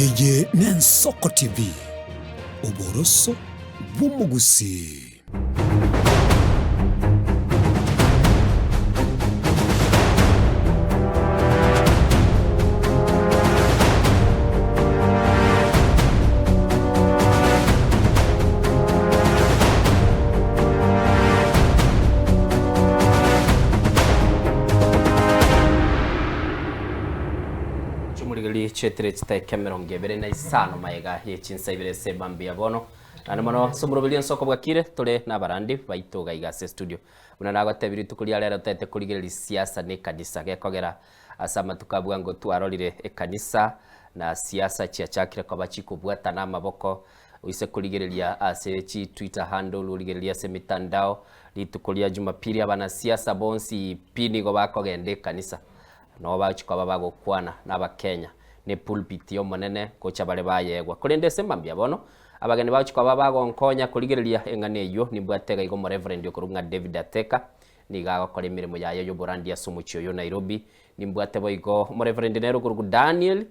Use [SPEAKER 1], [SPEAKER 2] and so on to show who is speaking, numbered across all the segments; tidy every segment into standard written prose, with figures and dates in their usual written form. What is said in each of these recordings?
[SPEAKER 1] Eye n'Ensoko TV, oboroso bw'omogusii.
[SPEAKER 2] Chimorigereria chietire chitaika emerongo ebere na isano magega ye chinsa ibere ase mambia bono. Naende mono ase omoroberio ensoko bwakire tore nabarandi baito iga iga ase estudio. Buna nagotebirie rituko ria rero toete korigereria siasa na ekanisa gekogera ase amatuko a bwango twarorire ekanisa na siasa chiachakire koba chikobwatana amaboko oise korigereria ase chi twitter handle origererie ase emitandao rituko ria jumapili abanasiasa bonsi pi nigo bakogenda ekanisa Nabo bagochia koba bagokwana n'Abakenya, ne pulpit y'Omonene gocha bare bayegwa. Korende ase mambia bono, abageni bagochia koba bagonkonya korigereria eng'ana eyio, nimbwate iga iga Omoreverend okorokwa ng'a David Ateka, nigo agokora emeremo yaye y'oborandia ase omochie oyo o Nairobi. Nimbwate boigo Omoreverend nere okorokwa Daniel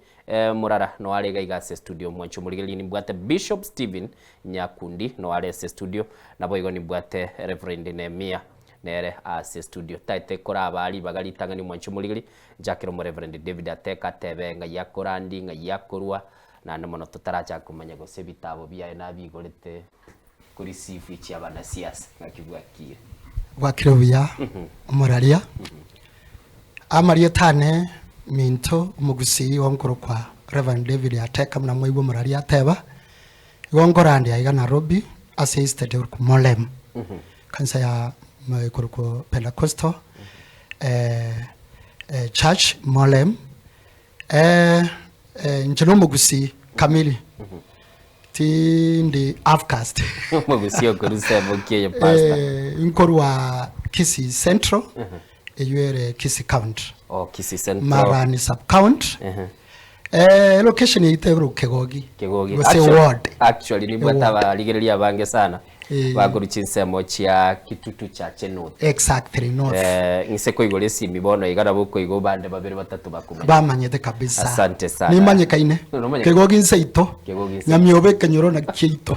[SPEAKER 2] Murara, noyo are iga iga ase estudio. Mwanche omorigereria nimbwate Bishop Stephen Nyakundi, noyo are ase estudio. Naboigo nimbwate Reverend Nehemiah Nere ase estudio taete koraba ribaga ritang'ani omwanchi omorigeri, nchakere omoreverend David Ateka atebe ng'ai akorandi, ng'ai akorwa, naende mono totarachaka komanya gose ebitabo biaye nabigorete koreceive echi abanasiasa ng'aki bwakire.
[SPEAKER 3] Bwakire buya omoraria. Amarieta ane minto omogusii igo nkorokwa Reverend David Ateka buna mwaigwa omoraria ateba, igo nkorandia aiga Nairobi ase estate ekorokwa Molem. Kanisa ya ekorokwa Pentecostal church Molem, inche nomogusii kamili, tindi half caste.
[SPEAKER 2] Omogusii okorwa nsemo ki eye pastor?
[SPEAKER 3] Nkorwa Kisii Central, eywo ere Kisii County.
[SPEAKER 2] Oh, Kisii Central.
[SPEAKER 3] Marani sub county. Location yaito ekorokwa Kegogi.
[SPEAKER 2] Kegogi.
[SPEAKER 3] Gose
[SPEAKER 2] Actually-
[SPEAKER 3] ward.
[SPEAKER 2] Actually nibwate
[SPEAKER 3] Eward.
[SPEAKER 2] abarigereria abange sana
[SPEAKER 3] Eh.
[SPEAKER 2] bakorwa chinsemo chia Kitutu Chache North.
[SPEAKER 3] Exactly, north.
[SPEAKER 2] Eh, ng'ise koigora esimi bono iga nabo okoigwa bande babere batato bakomanya.
[SPEAKER 3] Bamanyete kabisa.
[SPEAKER 2] Asante sana.
[SPEAKER 3] Nimanyekaine.
[SPEAKER 2] Nomanyekaine.
[SPEAKER 3] Kegogi nse ito.
[SPEAKER 2] Kegogi nse.
[SPEAKER 3] Nyamiobe ekenyoro na kiaito.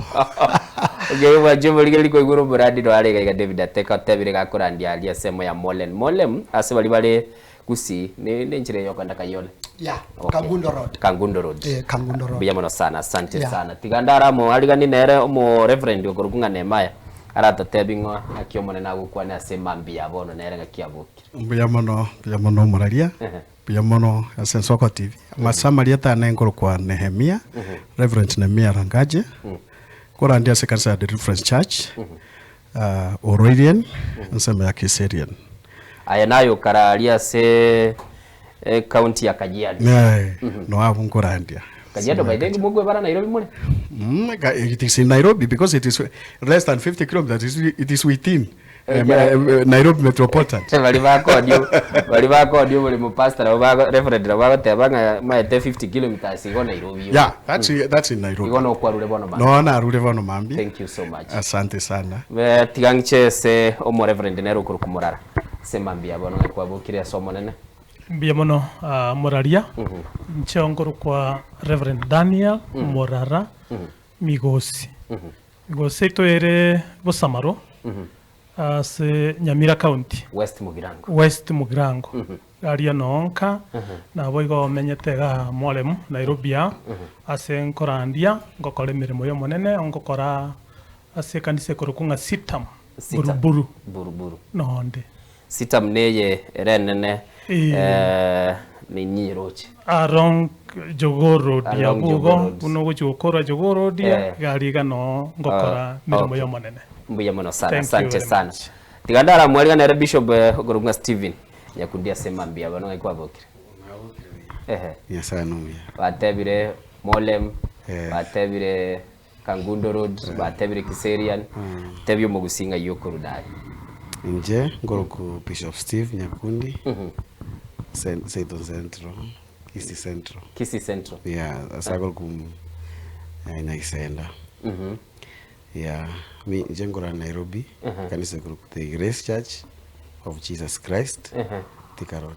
[SPEAKER 2] Okay, mwanche omorigereria koigwera omorandi noare iga iga David Ateka otebire gakorandia aria ensemo ya Molem. Molem ase baria bare Gusii ne nenchera eye okogenda Kayole.
[SPEAKER 3] Yeah,
[SPEAKER 2] Okay.
[SPEAKER 3] Kangundo Road.
[SPEAKER 2] Kangundo Road.
[SPEAKER 3] Eh, Kangundo Road.
[SPEAKER 2] Mbuya mono sana, asante
[SPEAKER 3] Yeah.
[SPEAKER 2] sana. Tiga ndare amo arigani nere omo reverend okorokwa ng'a Nehemiah aratotebi ng'a ng'aki Omonene agokwane ase emambia ya bono nere ng'aki abokire.
[SPEAKER 4] Mbuya mono, mbuya mono omoraria, mbuya mono ase Ensoko TV. Ase amarieta ane nkorokwa Nehemia, Reverend Nehemia Rangaje, nkorandia ase ekanisa ya Deliverance Church, Oroirien, ensemo ya Kiserian.
[SPEAKER 2] Aye naye okare aria ase ecounty ya Kajiado.
[SPEAKER 4] Naye, no abwo nkorandia.
[SPEAKER 2] Kajiado by the way mokwebara Nairobi more?
[SPEAKER 4] Mm, it is in Nairobi because it is less than 50 kilometers. It is, it is within Nairobi Metropolitan.
[SPEAKER 2] Bari bakodia bari bakodia oboremo pastor nabo bago reverend nabo bagoteba ng'a maete 50 kilometers igo Nairobi.
[SPEAKER 4] Yeah, that's, that's in Nairobi.
[SPEAKER 2] Igo nokwarure bono mambia.
[SPEAKER 4] No narure bono mambia.
[SPEAKER 2] Thank you so much.
[SPEAKER 4] Asante sana.
[SPEAKER 2] Eh, tiga ng'iche ase omoreverend nere okorokwa Morara ase mambia bono ng'ai kwabokire ase Omonene.
[SPEAKER 5] Mbuya mono ah, Moraria. Inche nkorokwa Reverend Daniel Morara Migosi. Migosi yaito ere Bosamaro ase Nyamira County.
[SPEAKER 2] West Mugirango.
[SPEAKER 5] West Mugirango. Aria nonka, naboigo omenyete igaa Moremu, Nairobi aa, ase nkorandia, ngokora emeremo y'Omonene, ngokora ase ekanisa ekorokwa ng'a Sitam,
[SPEAKER 2] Sitam,
[SPEAKER 5] Buruburu,
[SPEAKER 2] Buruburu.
[SPEAKER 5] nonde.
[SPEAKER 2] Sitam neye ere enene
[SPEAKER 5] Eh.
[SPEAKER 2] ninyiroche.
[SPEAKER 5] Along Jogoo Road
[SPEAKER 2] Along
[SPEAKER 5] abwo
[SPEAKER 2] Jogoo
[SPEAKER 5] igo,
[SPEAKER 2] Road.
[SPEAKER 5] buna ogochia gokora Jogoo Road,
[SPEAKER 2] Eh.
[SPEAKER 5] iga aria iga noo ngokora
[SPEAKER 2] Ah,
[SPEAKER 5] emeremo
[SPEAKER 2] okay.
[SPEAKER 5] y'Omonene.
[SPEAKER 2] Mbuya mono sana,
[SPEAKER 5] Thank you
[SPEAKER 2] asante
[SPEAKER 5] very
[SPEAKER 2] sana.
[SPEAKER 5] much.
[SPEAKER 2] Tiga ndaramwarigane ere Bishop eh, okorokwa ng'a Stephen Nyakundi ase mambia bono ng'ai kwabokire? Ehe.
[SPEAKER 6] Nyasaye nomuya.
[SPEAKER 2] Batebire Molem,
[SPEAKER 6] Eh.
[SPEAKER 2] batebire Kangundo Road, batebire Kiserian, tebia omogusii ng'ai okorwa naye.
[SPEAKER 6] Inche nkoroku Bishop Steve Nyakundi, Cen- Seito Central, Kisii Central.
[SPEAKER 2] Kisii Central.
[SPEAKER 6] Yeah, ase akoroku eh, Nyagisenda. Yeah, mi inche nkorara Nairobi, ekanisa ekorokwa The Grace Church of Jesus Christ, Thika Road.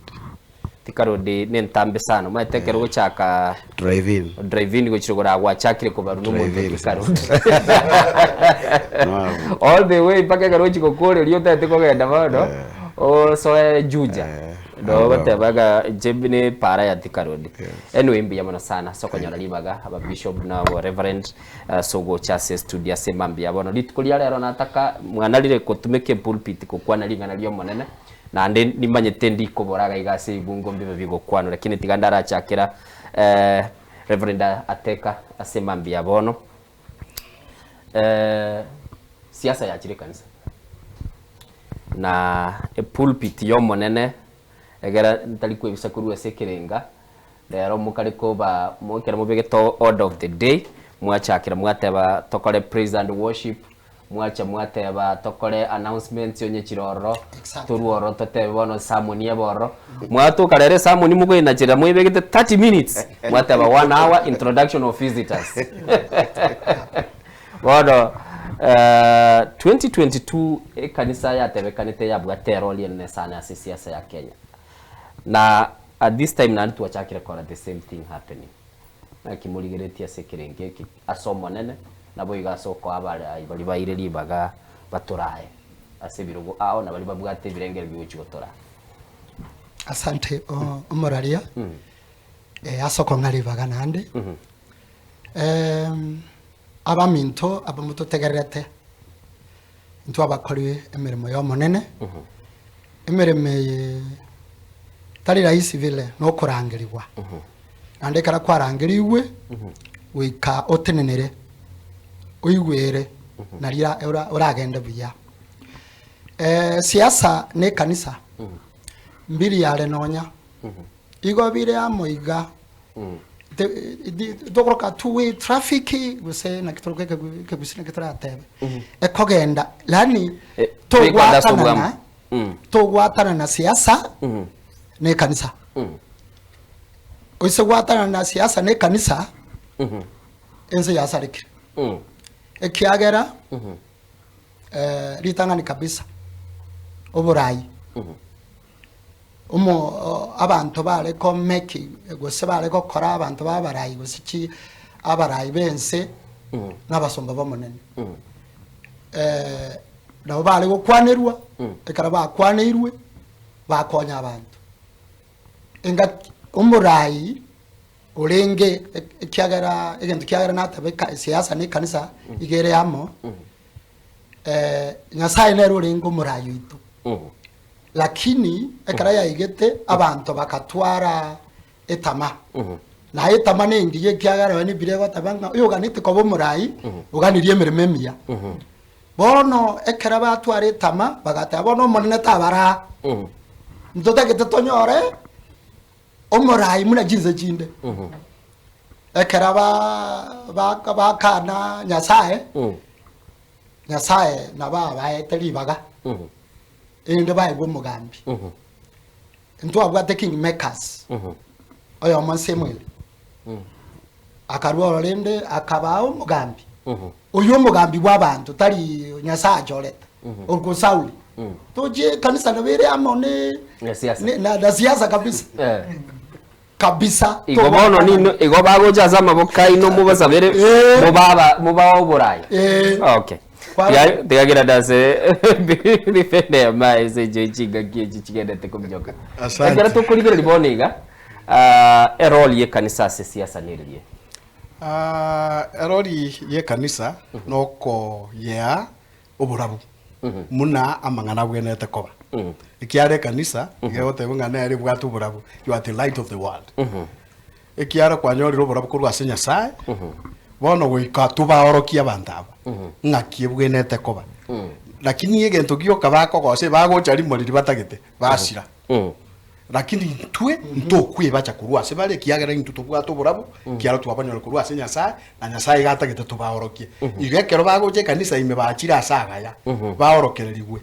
[SPEAKER 2] Thika Road nentambe sana omanyete ekero ogochaka
[SPEAKER 6] Drive in.
[SPEAKER 2] Drive in gochia rogoro agwo achakire kobarwa nomonto
[SPEAKER 6] Drive in
[SPEAKER 2] Thika Road.
[SPEAKER 6] Noa-
[SPEAKER 2] All the way mpaka ekero ochi gokoreria otagete kogenda bono osoe Juja.
[SPEAKER 6] Eh,
[SPEAKER 2] No ogoteba ng'a inche ne para ya Thika Road. Anyway mbuya mono sana ase okonyora ribaga aba bishop na abo reverend ase ogocha ase estudio ase mambia bono. Rituko ria rero nataka mwanarire gotumeka epulpit gokwana ring'ana ria omonene naende nimanyete ndikobora iga iga ase ebibungo mbibe bigokwanwa lakini tiga ndarachakera Reverend Ateka ase mambia bono. Siasa yachire ekanisa na epulpit y'Omonene egera ntari kwebisa korwa ase ekerenga, rero mokare koba ekero mobegete order of the day, mwachakera mwateba tokore praise and worship, mwacha mwateba tokore announcements onye chire ororo, torwe ororo totebe bono sermon ebe ororo, mwatoka rero esermon mokoenachera mwebegete 30 minutes, mwateba one hour introduction of visitors. Bono 2022 ekanisa yatebekanete yabwate erori enene sana ase esiasa ya Kenya. Na at this time naende twachakire korora the same thing happening. Naki morigeretie ase ekerengo eke ase Omonene, naboigo ase okoa abarai baria baire ribaga batorae ase ebirogo ao na baria babwate ebirengererio bigochia gotoraa.
[SPEAKER 3] Asante omoraria ase okong'a ribaga naende. Abaminto aba mototegererete, intwe abakori emeremo y'Omonene, emeremo eye tari rahisi vile nokorangerigwa, naende ekero kwarangerigwe, goika otenenere, oigwere naria ora oragende buya. Siasa na ekanisa, mbiri yare nonya, igo bire amo iga. Tokoroka two way traffic gose naki toroka ekegusii naki toratebe ekogenda yaani
[SPEAKER 2] Eh, bikanda ase
[SPEAKER 3] togwatanana
[SPEAKER 2] obwamo.
[SPEAKER 3] Togwatanana na siasa na ekanisa oise gwatanana na siasa na ekanisa ense yasarekire ekiagera ritang'ani kabisa oborai Omo abanto bare komeki gose bare gokora abanto b'abarai gose chi abarai b'ense na abasomba b'Omonene. Nabo bare gokwanerwa, ekero bakwaneirwe bakonya abanto. Engaki omorai orenge ekiagera egento kiagera nateba eka esiasa na ekanisa iga ere amo, Nyasaye nere orenge omorai oito. Lakini ekero yaigete abanto bagatwara etama, na etama nengiya ekiagera nonya Ebibilia egoteba ng'a oyoganeti koba omorai, oganirie emeremo emiya. Bono ekero batwara etama, bagateba bono Omonene tabaraa, ntotagete tonyore omorai buna chinse chinde. Ekero ba bakana Nyasaye, Nyasaye nabo abaete ribaga. Erinde baegwe omogambi. Ntwabwate king makers, oyomo Samuel, akarua oro rende akaba omogambi. Oyio omogambi bw'abanto, tari Nyasae achorete, orokwo Sauli. Tochie ekanisa nabo ere amo ne
[SPEAKER 2] Na siasa.
[SPEAKER 3] ne- na, na siasa kabisa. Kabisa.
[SPEAKER 2] Igo bono nino igo bagocha ase amaboko aino mobasabere
[SPEAKER 3] Eh.
[SPEAKER 2] mobaba mobae oboraai.
[SPEAKER 3] Eh.
[SPEAKER 2] Okay.
[SPEAKER 3] Kwa-
[SPEAKER 2] Tiga tigagira ndase rifene amae ase inche chingaki echi chigendete kominyoka.
[SPEAKER 4] Asante.
[SPEAKER 2] Ekero tokorigereria bono iga, ah, erole y'ekanisa ase siasa neririe?
[SPEAKER 4] Ah, erori y'ekanisa nokoyea oborabu muna amang'ana abwenerete koba. Ekiara ekanisa iga egoteba ng'a nere ebwate oborabu, you are the light of the world. Ekiara kwanyorire oborabu korwa ase Nyasaye, bono goika tobaorokie abanto aba ng'aki ebwenerete koba. Lakini egento gioka bakogosa ebagocha rimo riria batagete, basira. Lakini intwe ntokwebacha korwa ase bare, ekiagera intwe tobwate oborabu, ekiagera twabanyora korwa ase Nyasae, na Nyasae iga atagete tobaorokie. Igo ekero bagocha ekanisa ime bachire ase agaya, baorokererigwe,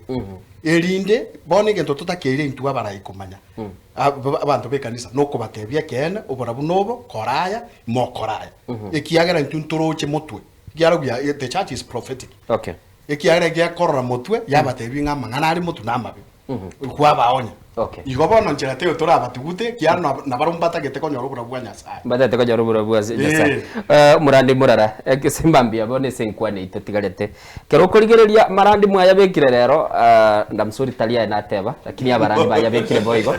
[SPEAKER 4] erinde bono egento totakeire intwe abarai komanya, abanto b'ekanisa, nokobatebia ekeene, oborabu nobo, kora aya, mokora aya. Ekiagera intwe ntoroche motwe, ekiagera we are, the church is prophetic.
[SPEAKER 2] Okay.
[SPEAKER 4] Ekiagera egekorora motwe, yabatebia ng'a amang'ana are motwe namabe, kwabaonya.
[SPEAKER 2] Okay.
[SPEAKER 4] Igo bono nchera teiyo torabatugute, ekiagera nab- nabarabwo mbatagete konyora oborabu bwa Nyasae.
[SPEAKER 2] Mbatagete konyora oborabu bwa
[SPEAKER 4] Eh.
[SPEAKER 2] Nyasae. Eh, omorandi morara, ekese mambia bono ase enkwana eyio totigarete. Ekero okorigereria amarandi mwayabekire rero, ah, and I'm sorry tari aye nateba, lakini abarandi bayabekire boigo.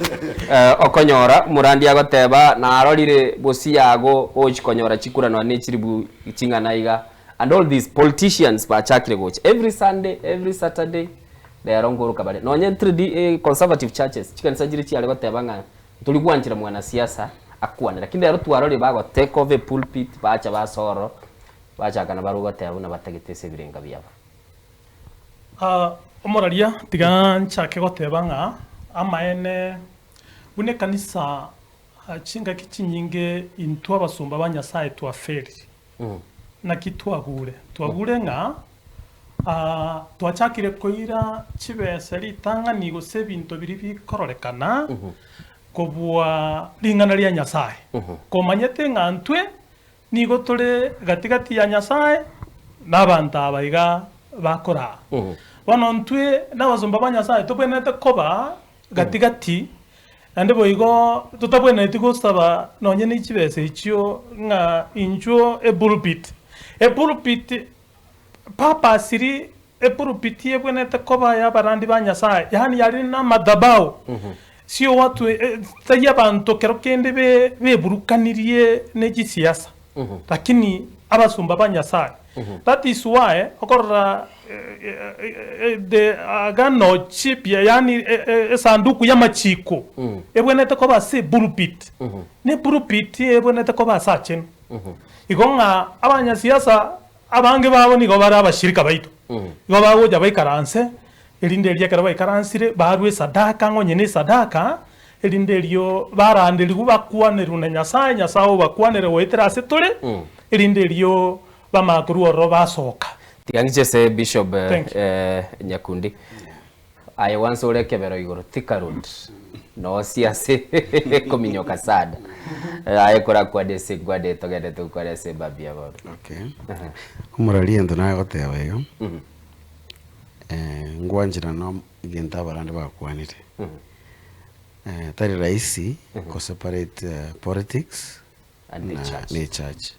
[SPEAKER 2] Eh, okonyora omorandi agoteba narorire bosi yago ogochi konyora chikura nonya ne chiribu ching'ana iga, and all these politicians bachakire gocha every Sunday, every Saturday, Rero nkoroka bare nonye tradi conservative churches, chikanisa chire chiare goteba ng'a ntori gwanchera mwanasiasa akwane, lakini rero twarorire bago take over epulpit bacha basoa ororo bachaka nabarobwo goteba buna batagete ase ebirenga biabo.
[SPEAKER 5] Omoraria, tiga nchake goteba ng'a amaene buna ekanisa chingaki chinyinge intwe abasomba ba Nyasaye twaferiri. Naki twagure? Twagure ng'a twachakire koira chibesa ritang'ani gose ebinto biria bikororekana kobua ring'ana ria Nyasae. Komanyete ng'a ntwe nigo tore gati gati ya Nyasae na abanto aba iga bakoraa. Bono ntwe nabasomba ba Nyasae tobwenerete koba gati gati Naende boigo totabwenereti gosaba nonye ne chibesa echio ng'a inchuo epulpit. Epulpit, purpose epulpit ebwenerete koba ya abarandi ba Nyasaye, yaani yari na amadhabau, sio watu tari abanto kero kende be beburukanirie ne chisiasa, lakini abasomba ba Nyasaye. That is why okorora the agano chipya yaani esanduku y'amachiko ebwenerete koba ase epulpit, na epulpit ebwenerete koba ase achenu. Igo ng'a abanyasiasa abange babo nigo bare abashirika baito, igo bagocha baikaranse erinde erio ekero baikaransire barue esadaka ng'a onye na esadaka, erinde erio baranderigwe bakwanerwe na Nyasae, Nyasae obakwanere goetera ase tore, erinde erio bamanye korwa ororo basoka.
[SPEAKER 2] Tiga ng'iche ase Bishop
[SPEAKER 5] Thank you.
[SPEAKER 2] Nyakundi. Aye gwansa ore ekebero igoro Thika Road nosie ase kominyoka sana. Aye korakwane ase enkwana eye togenderete gokwana ase emambia bono.
[SPEAKER 6] Okay. Omorari egento nagoteba iga, ngwanchera na egento abarandi bakwanire. Tari rahisi go separate politics
[SPEAKER 2] And the
[SPEAKER 6] na
[SPEAKER 2] church.
[SPEAKER 6] ne echurch.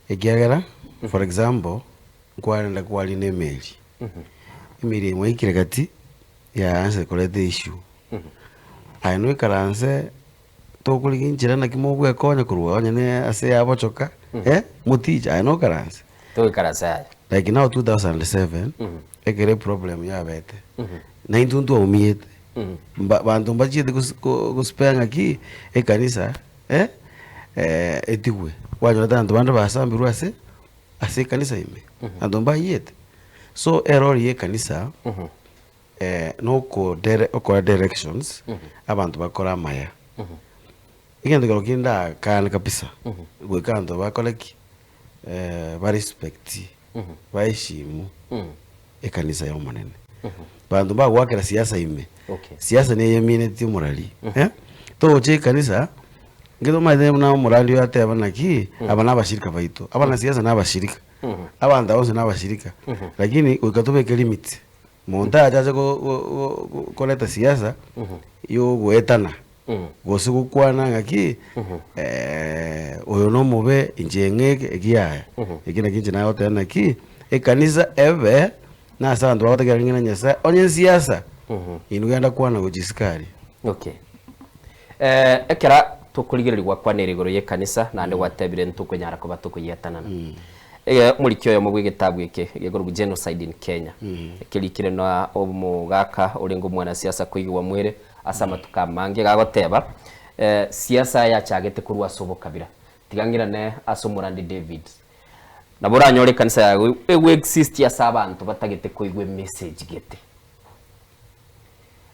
[SPEAKER 6] Ekiagera for example, nkwarenda kwarina emeri, emeri eye mwaikire gati yaansa koreta issue, aye noikaranse tokorigia enchera naki mogwekonya korwa onye ne ase yabochoka motiche aye nokaranse.
[SPEAKER 2] Togoikaransa yaya.
[SPEAKER 6] Like now 2007 ekero eproblem yabete na intwe ntwaumiete mba banto mbachiete gos go gospare ng'aki ekanisa etigwe, kwanyorete abanto bande basambirwe ase ase ekanisa ime, abanto mbayiete. So erori ya ekanisa noko dire okora directions abanto bakore amaya. Egento kero kende ndakane kabisa, goika abanto bakore ki? Barespect, baheshimu ekanisa ya Omonene. Banto mbagoakera siasa ime,
[SPEAKER 2] Okay.
[SPEAKER 6] siasa niyo eminetie omorari eh? Togocha ekanisa, inki tomaete buna omorari oyo ateba naki, aba nabashirika baito, abanasiasa nabashirika, abanto aba bonsi nabashirika, lakini goika tobeke limit, monto ache ache go- go- go- go- koreta siasa yogoetana. Gose gokwana ng'aki, oyo nomobe, inche ng'eke, eki yaya. Eki nakio inche nagoteba naki, ekanisa ebe nase abanto bagotegerera ring'ana ria Nyasaye, onye nsiasa, inwe genda kwana gochia isiko aria.
[SPEAKER 2] Okay. Ekera tokorigereria gwakwanire igoro y'ekanisa, naende gwatebire ntokonyara koba tokoyeatanana. Omoriki oyomo bw'egetabu eke gekorokwa Genocide in Kenya, ekerikire na omogaka orenge omwanasiasa koigwa mwere, Ase amatuko amange iga agoteba, Siasa yachagete korwa ase obokabira. Tiga ng'irane ase omorandi David. Nabo oranyore ekanisa yago egoexist ase abanto batagete koigwa emessage gete.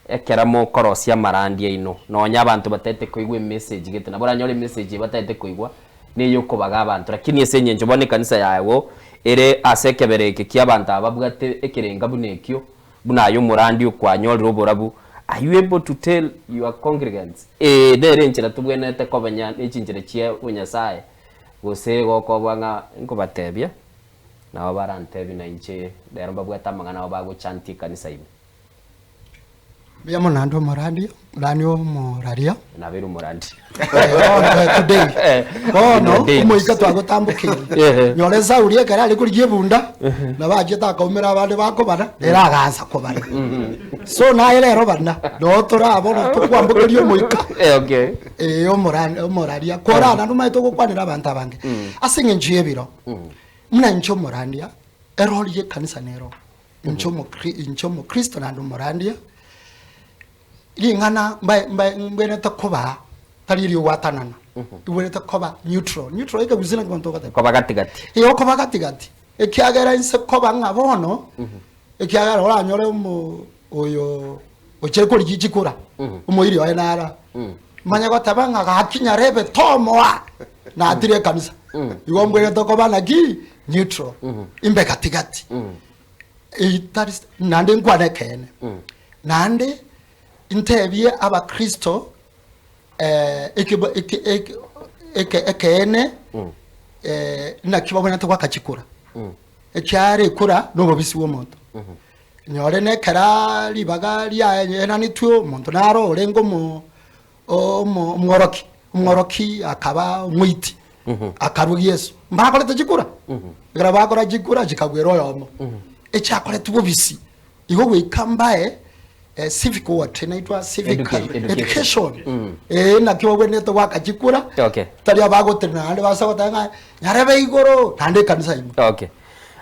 [SPEAKER 2] Ekero mokorosia amarandi aino, nonya abanto batagete koigwa emessage gete, nabo oranyore emessage eye batagete koigwa neyokobaga abanto, lakini ase eng'encho bono ekanisa yago ere ase ekebero eke kia abanto aba babwate ekerenga buna ekio, Buna aye omorandia okwanyorire oborabu, are you able to tell your congregants, Ee, nere enchera tobwenerete kobenya ne chinchera chia Bonyasae, gose gokobua ng'a nkobatebia, nabo barantebie na inche rero mbabwate amang'ana abo bagochantia ekanisa ime.
[SPEAKER 3] Mbuya mono naende omorandia, morani omoraria.
[SPEAKER 2] Nabeire omorandi.
[SPEAKER 3] Bono today. Bono omoika twagotambokeire. Nyora Sauli ekero are korigia ebunda, nabo achiete akaumera abande bakobara, nere agaansa kobara. So naye rero bana, noo tore aa bono tokwambokeria omoika.
[SPEAKER 2] Okay.
[SPEAKER 3] Ee, omorani omoraria. Korana naende omanyete ogokwanera abanto abange. Ase eng'encho y'ebiro, buna inche omorandia, erori y'ekanisa nero. Inche omokri inche omokristo naende omorandia, ring'ana mbae mbae mbwenerete kobaa tari eriogwatanana, ribwenerete koba neutral. Neutral ekegusii naki bono togoteba?
[SPEAKER 2] Koba gati gati.
[SPEAKER 3] Ee okoba gati gati, ekiagera inse koba ng'a bono, ekiagera oranyore omo oyo ochire korigia chikura, omoiri oye naro aa, manye goteba ng'a gaki nyarebe tomoa, natire ekanisa. Igo mbwenerete koba naki? Neutral, imbe gati gati. Eyio tari naende nkwane ekeene. Naende ntebie abakristo eke eke eke eke ekeene naki babwenerete goaka chikura. Ekiagera ekura na obobisi bwa omonto. Nyore nekera ribaga riaenanetwe omonto naro orenge omo omo omworoki, omworoki akaba omoiti, akarwa Yeso. Mbakorete chikura, ekero bakora chikura chikagwera oyomo. Echiakoretwe bobisi, igo goika mbae civic what inaitwa civic
[SPEAKER 2] Education.
[SPEAKER 3] education. Eh, naki babwenerete goaka chikura,
[SPEAKER 2] Okay.
[SPEAKER 3] tari abagotenena naende base goteba ng'a nyarebe igoro, naende ekanisa ime.
[SPEAKER 2] Okay.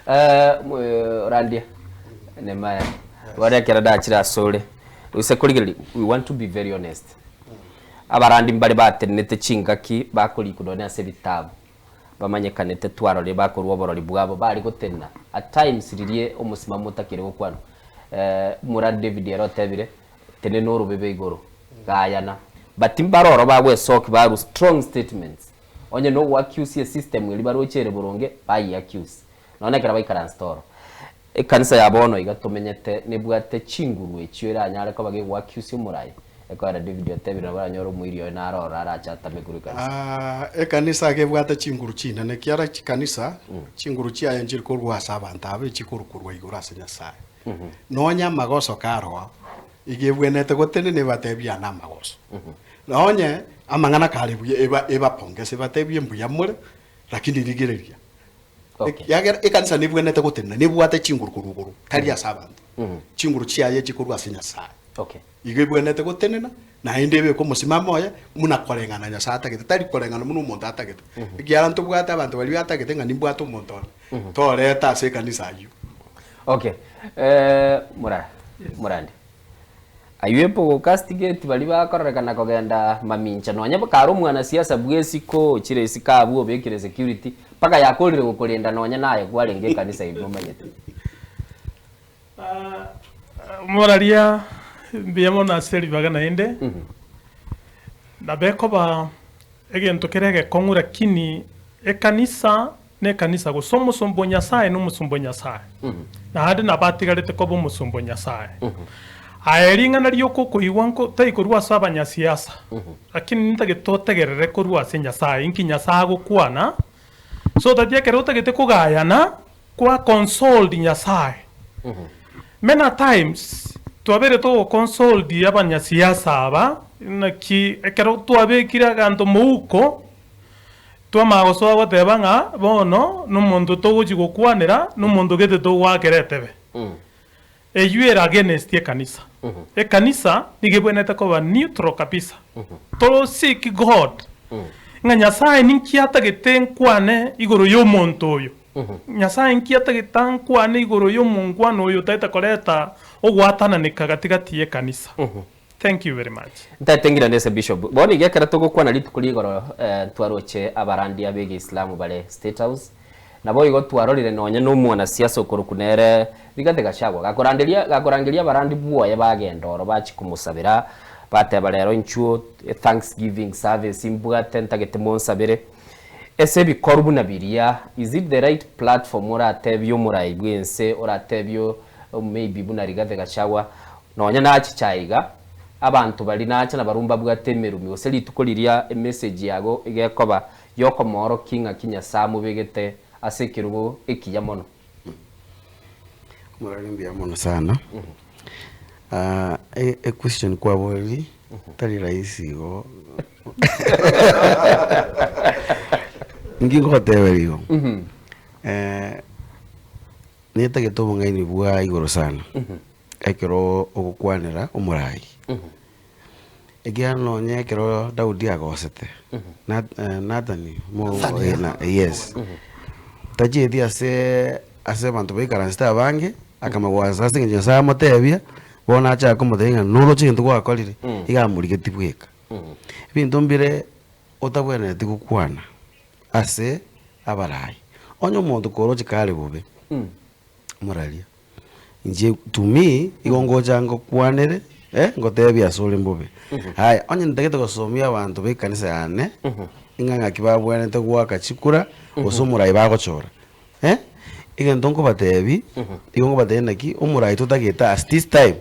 [SPEAKER 2] Eh, Randia, Nehemiah, bono ekero ndachire asore, gose korigereria, we want to be very honest. Abarandi mbare batenenete chingaki bakorikwa nonye ase ebitabu, bamanyekanete twarorire bakorwa oborori bwabo bare gotenena at times riria omosimamo otakire gokwanwa. Omorandi David ere otebire, tenena orobebe igoro, gayana. But mbare oro bagwesoki barwa strong statements, onye nogoaccuse esystem eria baroche ere boronge, bayiaccuse. Nonya ekero baikaransete oro. Ekanisa ya bono iga tomenyete nebwate chinguru echio eranyare koba gegoaccuse omorai, ekoera David otebire nabo oranyore omoiri oye naro ororo arache atame korwa ekanisa.
[SPEAKER 4] Ah, ekanisa iga ebwate chinguru chinene, ekiagera chikanisa chinguru chiaye nchiri korwa ase abanto aba, echikorwa korwa igoro ase Nyasaye. Nonya amagoso karoa, iga ebwenerete gotenena ebatebie aya namagoso. Nonye amang'ana kare buya eba ebapongese ebatebie mbuya more, lakini rigereria.
[SPEAKER 2] Okay.
[SPEAKER 4] Ekiagera ekanisa nebwenerete gotenena, nebwate chinguru korwa igoro, tari ase abanto. Chinguru chiaye chikorwa ase Nyasae.
[SPEAKER 2] Okay.
[SPEAKER 4] Igo ebwenerete gotenena, naende ebeke omosimamo oye, buna koreng'ana Nyasae atagete, tari koreng'ana buna omonto atagete. Ekiagera ntobwate abanto baria batagete ng'a nimbwate omonto one, toreta ase ekanisa ayio.
[SPEAKER 2] Okay. Eh, mura, murandi. Ayio epogokastigate baria bakororekana kogenda mamincha nonya kare omwanasiasa bw'esiko ochire isiko abwo obekire security mpaka yakorire gokorenda nonya naye kwarenge ekanisa ime omanyete.
[SPEAKER 5] Moraria mbuya mono ase ribaga naende, nabo ekoba egento kere egekong'u lakini ekanisa nekanisa gose omosomba o Nyasae nomosomba o Nyasae, naende nabo atigarete koba omosomba o Nyasae. Aye ring'ana rioka okoigwa nko tari korwa ase abanyasiasa, lakini nintagete otegerere korwa ase Nyasae, inki Nyasae agokwana, so that ekero otagete kogayana, kwa consoled Nyasae. Many a times twabeire togo consoled abanyasiasa aba, naki ekero twabekire aganto mouko, Twamanya gosoa goteba ng'a bono nomonto togochia gokwanera, nomonto gete togoakera etebe. Eyio ere against ekanisa. Ekanisa nigo ebwenerete koba neutral kabisa. To seek God, ng'a Nyasaye ninki atagete nkwane igoro y'omonto oyo. Nyasaye nki atagete ankwane igoro y'omonkwana oyo otagete koreta ogwatananeka gati gati y'ekanisa. Thank you very much.
[SPEAKER 2] Ntaete ngirande ase Bishop. Bono iga ekero togokwana rituko ria igoro ntwaroche abarandia b'Egeisilamu bare State House, naboigo twarorire nonye na omwanasiasa okorokwa nere Rigathi Gachagua gakoranderia gakorangeria abarandi bwoye bagenda oro bachie komosabera bateba rero inchuo thanksgiving service mbwate ntagete monsabere. Ase ebikorwa buna biria is it the right platform oratebie omorai bwense oratebie maybe buna Rigathi Gachagua Nonya nachiche aiga, abanto baria nacha nabarabwo mbabwate emerumi, gose rituko riria emessage yago igekoba y'okomoorokia ing'aki Nyasae amobegete ase ekerogo ekiya mono.
[SPEAKER 6] Morare mbuya mono sana. Equestion kwaboreria tari rahisi igo Inki ngogoteberia igo? Netagete obong'aini bwa igoro sana, ekero ogokwanera omorai. Ekiagera nonye ekero Daudi agosete, Nathani yes, tachieti ase ase abanto baikaransete abange, akamogwasa ase eng'encho Nyasaye amotebia, bono achake komotebia ng'a noroche egento gwakorire, iga amorigetie bweka. Ebinto mbire otabwenereti gokwana ase abarai, onye omonto koroche kare bobe, moraria. Inche to me, igo ngocha ngokwanere, eh, ngotebie ase ore mbobe. Aya, onye ntagete gosomia abanto ba ekanisa yane, ng'a ng'aki babwenerete goaka chikura, gose omorai bagochora, eh, egento nkobatebi, igo nkobatebia naki, omorai totagete as this time,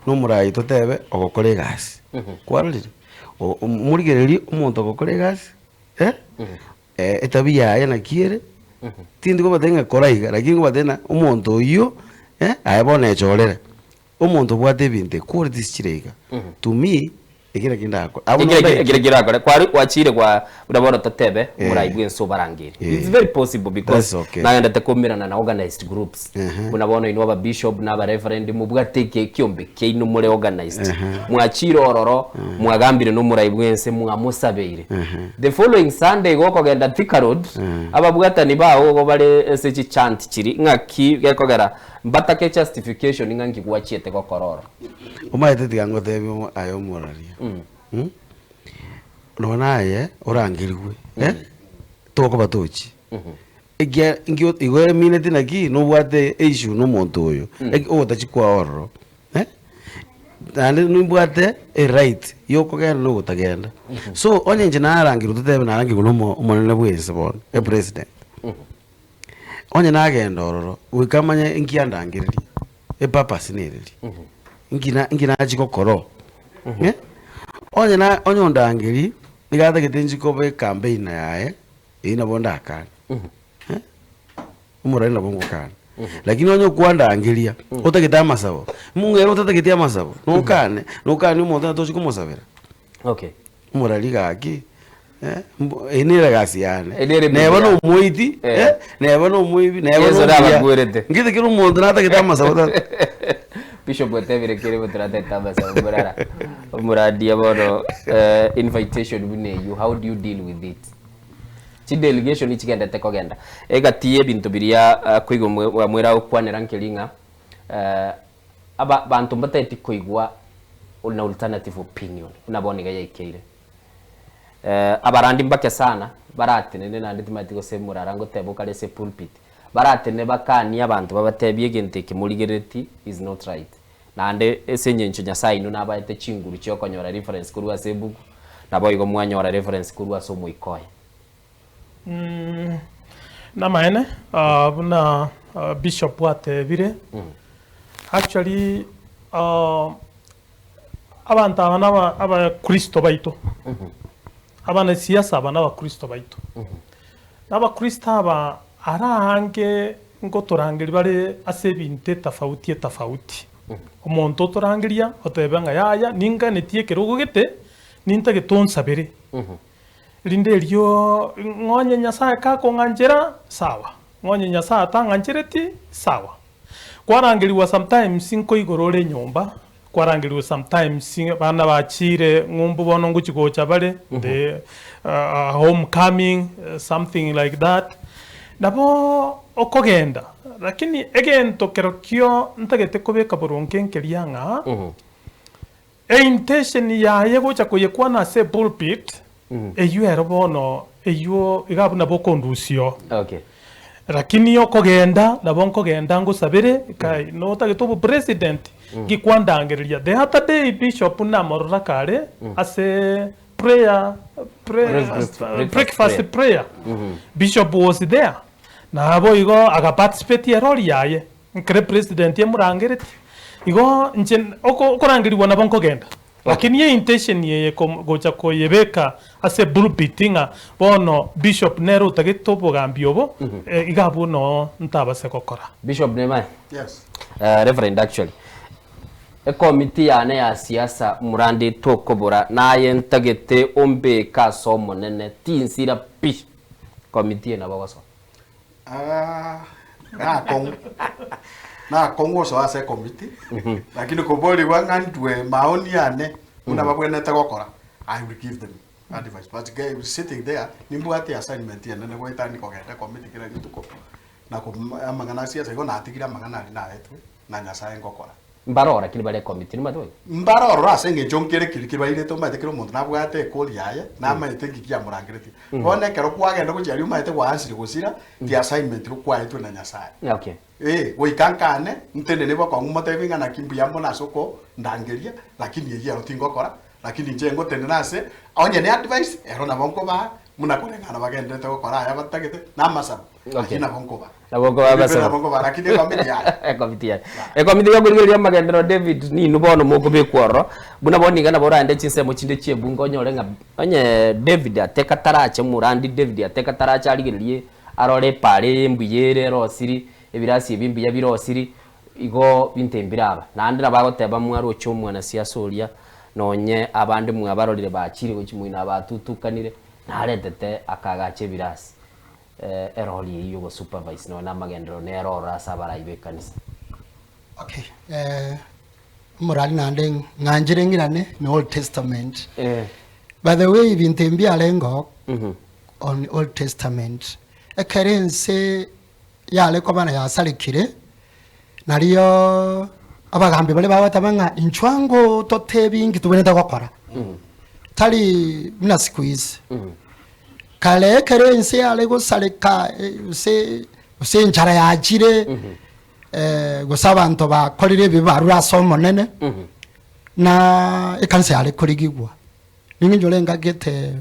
[SPEAKER 6] na omorai totebe ogokora egasi. Kwarorire? O- morigererie omonto ogokora egasi, eh, Etabia yaye naki ere, tindi kobatebia ng'a kora iga, lakini nkobatebia ng'a omonto oyio aye bono echorere, omonto obwate ebinto equalities chire iga, to me, ekio nakio ndakore. Abwo
[SPEAKER 2] Ekio
[SPEAKER 6] nonde
[SPEAKER 2] ekio nakio orakore. Kwari gwachire gwa buna bono totebe omorai bwense obarangeire.
[SPEAKER 6] Eh.
[SPEAKER 2] It's very possible because
[SPEAKER 6] That's okay.
[SPEAKER 2] nagendete koumerana na organized groups.
[SPEAKER 6] Ehe.
[SPEAKER 2] Buna bono inwe ababishop na abareverend mobwate eke ekiombe kiaino more organized. Mwachire ororo mwagambire na omorai bwense mwamosabeire. The following Sunday igo okogenda Thika Road, ababwatani bao igo bare ase chichant chiria ng'aki gekogera mbatake justification ng'a nki gwachiete gokora oro.
[SPEAKER 6] Omanyete tiga ngotebie omo aye omoraria mm, nonya aye orangerigwe eh, tokoba tochi, ekiagera nkio igo emineti naki nobwate eissue na omonto oyo, eki ogotachi kwao ororo eh, naende nimbwate eright ya okogenda na ogotagenda. So onye inche narangerwa totebe narangerwa na omo omonene bwa ense bono, epresident, onye nagenda ororo, goika amanye nki andangereria, epurpose nereri, nki na nki nachia gokora oo, eh. Onye na onye ondangeria, nigo atagete nchie koba ecampaigner yaye, eywo nabo ndakane. Omorwani nabo ngokana. Lakini onye okwandangeria, otagete amasabo, mong'ere otatageti amasabo, nokane, nokanie omonto ng'a tochi komosabera.
[SPEAKER 2] Okay.
[SPEAKER 6] Omorari gaki, eh, mbo eye nere egasi yane.
[SPEAKER 2] Eye nere
[SPEAKER 6] Neba
[SPEAKER 2] ebibi
[SPEAKER 6] na
[SPEAKER 2] yane.
[SPEAKER 6] omoiti,
[SPEAKER 2] Eh.
[SPEAKER 6] eh, neba na omoibi, neba
[SPEAKER 2] Yeso
[SPEAKER 6] na omuya.
[SPEAKER 2] nabakwerete.
[SPEAKER 6] Ngete kera omonto natagete amasabo tata.
[SPEAKER 2] Bishop otebire kere botoratete amasabo morara omorandia bono eh, invitation buna eywo how do you deal with it? Chidelegation chigendete kogenda egati y'ebinto biria koigwa mwera agokwanera nkeri ng'a aba banto mbatageti koigwa an alternative opinion buna bono iga yaikeire. Abarandi mbake sana baratenene naende timanyeti gose morara ngoteba okare ase epulpit, baratenene bakanie abanto babatebie egento eke morigerereti is not right. Naende ase engencho Nyasae inwe nabaete chinguru chi'okonyora reference korwa ase ebuku, naboigo mwanyora reference korwa ase Omoika oye.
[SPEAKER 5] Namaene, buna Bishop atebire, actually abanto aba naba abakristo baito, abanasiasa aba nabakristo baito. Na abakristo aba ara aange ngotorangeria bare ase ebinto etafauti etafauti. Omonto otorangeria otebe ng'a yaya ninganetie ekerogo gete, nintagete onsabere. Rinde erio ng'onye Nyasae kakong'anchera, sawa, ng'onye Nyasae atang'anchereti, sawa. Kwarangerigwa sometimes nkoigoro ore enyomba, kwarangerigwa sometimes abana bachire ng'umbu bono ngochi gocha bare, the home coming, something like that, nabo okogenda lakini egento kerokio ntagete kobeka boronge nkeria ng'a, Eintention yaye gocha koyekwana ase epulpit, eyio ero bono eyio iga abwo nabo okondusia oo.
[SPEAKER 2] Okay.
[SPEAKER 5] Lakini okogenda nabo nkogenda ngosabere kai notagete obopresident ngikwandangereria. The other day bishop namorora kare ase prayer prayer
[SPEAKER 2] Breakfast- breakfast
[SPEAKER 5] breakfast
[SPEAKER 2] prayer.
[SPEAKER 5] prayer. Bishop was there. Naboigo agaparticipate erori yaye. Nkere president emorangeretie, igo inche oko okorangerigwa nabo nkogenda, lakini eintention eye kom gocha koyebeka ase pulpit ng'a bono bishop nere otagete obogambi obo, iga abwo noo ntabase gokora.
[SPEAKER 2] Bishop Nehemiah?
[SPEAKER 4] Yes.
[SPEAKER 2] Reverend actually. Ekomiti yane ya siasa murande tokobora naye ntagete ombeke ase omonene tinsira pi. Komiti eye nabo ogosoa.
[SPEAKER 4] Ah, nakong'u nakong'u gosoa ase ekomiti lakini koborigwa ng'a ntwe maoni yane buna babwenerete gokora I will give them advice but ge sitting there nimbwate assignment enene goetania kogenda ekomiti kera rituko na kom amang'ana a siasa igo natigire amang'ana aria naetwe na Nyasaye ngokora.
[SPEAKER 2] Mbaroo lakini bare ekomiti nimanyete boigo.
[SPEAKER 4] Mbare ororo ase engencho nkere keria kebairete omanyete kera omonto nabwate ekori yaye, namaete nki kiamorangeretie. Bono ekero kwagenda gochia aria omanyete gwaansire gosira, ti assignment ro kwaetwe na Nyasaye.
[SPEAKER 2] Okay.
[SPEAKER 4] Eh, goika nkane, ntenene bokong'u motebie ng'a naki mbuya mono ase okondangeria, lakini eyio ero tingokora, lakini inche ngotenena ase, onye ne advice, ero nabo nkobaa, buna koreng'ana bagenderete gokora aya batagete, na amasabo,
[SPEAKER 2] Okay.
[SPEAKER 4] ayio nabo nkobaa.
[SPEAKER 2] Nabo nkobaa amasabo.
[SPEAKER 4] Nabo nkobaa, lakini ekomiti yaye.
[SPEAKER 2] Ekomiti yaye. Ekomiti yokorigereria amagenderero David ninwe bono mokobekwa ororo, buna bono iga nabo oraende chinsemo chinde chi'ebunge onyore ng'a onye David ateka tarache omorandi David ateka tarache arigererie arore epaara eye mbuya ere erosiri, ebirasi ebi mbuya birosiri, igo binto ebi mbiraba. Naende nabo agoteba mwaroche omwanasiasa oria, nonye abande mwabarorire bachire gochia moino abatutukanire, naretete akaagacha ebirasi. Erori eyio y'ogosupervise nonya namagenderero nere ororo ase abarai b'ekanisa.
[SPEAKER 3] Okay, eh, omorari naende ng'anchire ng'irane ne Old Testament.
[SPEAKER 2] Eh.
[SPEAKER 3] By the way ebinto ebi mbiarengeo on Old Testament, ekero ense yare koba na yasarekire, nario abagambi baria bagoteba ng'a inchuo ango totebi inki tobwenerete gokora, tari buna siku hizi. Kare ekero ense yare gosareka gose gose enchara yachire, gose abanto bakorire ebibe barure ase Omonene, na ekanisa yare korigigwa. Ning'inche ore ngagete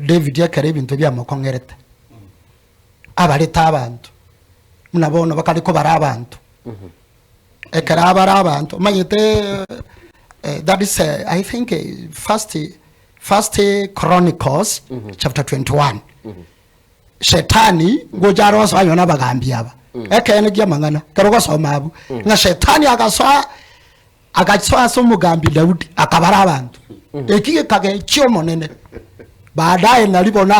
[SPEAKER 3] David ekero ebinto biamokong'erete, abarete abanto, buna bono bakare kobara abanto, ekero abara abanto omanyete that is I think first first Chronicles chapter 21 Shetani ngocha are gosoa nonya na abagambi aba, ekeene kia amang'ana ekero ogosoma abwo, ng'a Shetani agasoa Agasoa ase omogambi Daudi, akabara abanto. Eki gekagechia Omonene. Baadaye nari bono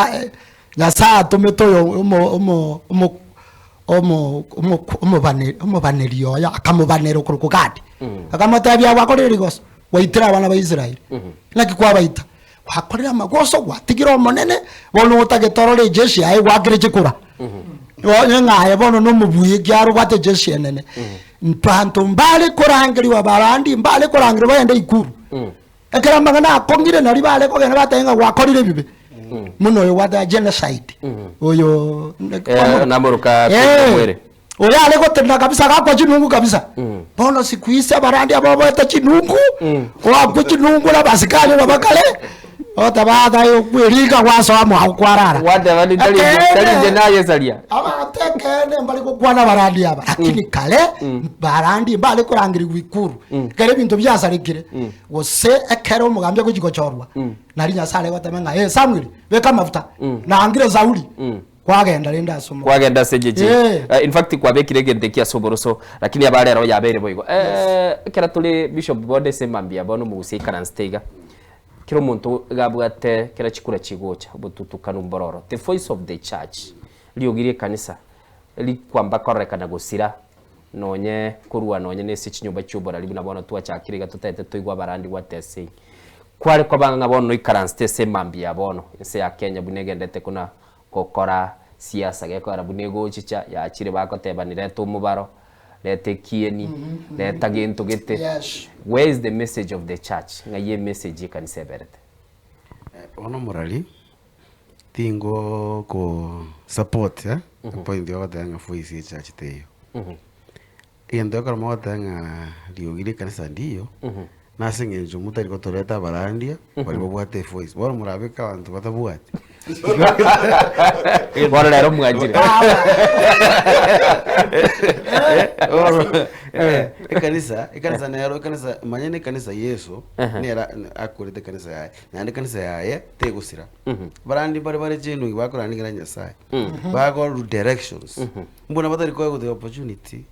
[SPEAKER 3] Nyasae atomete oyo omo omo omo omo omo omobane omobaneri oye akamobanera okorokwa Gadi. Akamotebia gwakorire rigoso, gwaitire abana ba Israeli. Naki kwabaita? Gwakorire amagoso, gwatigire Omonene, bono otagete orore ejeshi yaye gwakire chikura. Onye ng'a aye bono nomobui ekiagera obwate ejeshi enene. Abanto mbare korangerigwa barandi mbare korangerigwa bagende ikuru. Ekero amang'ana akong'ire nari bare kogenda batebe ng'a gwakorire ebibe. Buna oyo gwateba genocide, oyo
[SPEAKER 2] Eh, namoroka
[SPEAKER 3] Eh.
[SPEAKER 2] Mwere.
[SPEAKER 3] Oyo are gotenena kabisa agakwa chinungu kabisa. Bono siku hizi abarandi aba oboete chinungu, oakwe chinungu na abasikari aba bakare, oteba tari okweringa gwasoa mwao kwarara.
[SPEAKER 2] Gwateba ni tari
[SPEAKER 3] Ekeene,
[SPEAKER 2] tari inche nayesaria.
[SPEAKER 3] abanto ekeene mbari gokwana abarandi aba, lakini kare barandi mbare korangerigwa ikuru, ekero ebinto biasarekire, gose ekero omogambi agochi gochorwa, nari Nyasaye are goteba ng'a eh Samuel, beka amafuta, nangire Sauli. Kwagenda rende ase omogambi.
[SPEAKER 2] Kwagenda ase egechi.
[SPEAKER 3] Eh.
[SPEAKER 2] Eh, in fact kwabekire egento eki ase oboroso lakini aba rero yabeire boigo. Eh, ekero tore bishop bonde ase mambia bono omogusia aikaransete iga, kera omonto iga abwate kera chikura chigocha obotutukanu mbororo. The voice of the church, riogi ria ekanisa rikwamba kororekana gosira nonye korwa nonye na ase chinyomba chia oborari buna bono twachakire iga totaete toigwe abarandi what they are saying. Kware koba ng'a bono noikaransete ase emambia ya bono, ense ya Kenya buna egendete kona gokora siasa gekogera buna egochicha, yachire bagotebani reta omobaro, reta ekieni, reta gento gete.
[SPEAKER 3] Yes.
[SPEAKER 2] Where is the message of the church? Ng'ai emessage y'ekanisa eberete?
[SPEAKER 6] Bono omorari, tingo ko support eh, epoint yogoteba ng'a voice ye church teiyo. Egento ekero mogoteba ng'a riogi ri'ekanisa ndiyo, nase eng'encho motari gotoreta abarandia baria babwate evoice. Bono morabeke abanto batabwati.
[SPEAKER 2] Bono rero mwanchire.
[SPEAKER 6] Bono, ekanisa, ekanisa nero, ekanisa, manya na ekanisa Yeso, nere akorete ekanisa yaye, naende ekanisa yaye tegosira. Abarandi mbare bare genuine bakoranding'ana Nyasaye, bakorwa directions, mbuna batari koegwa the opportunity,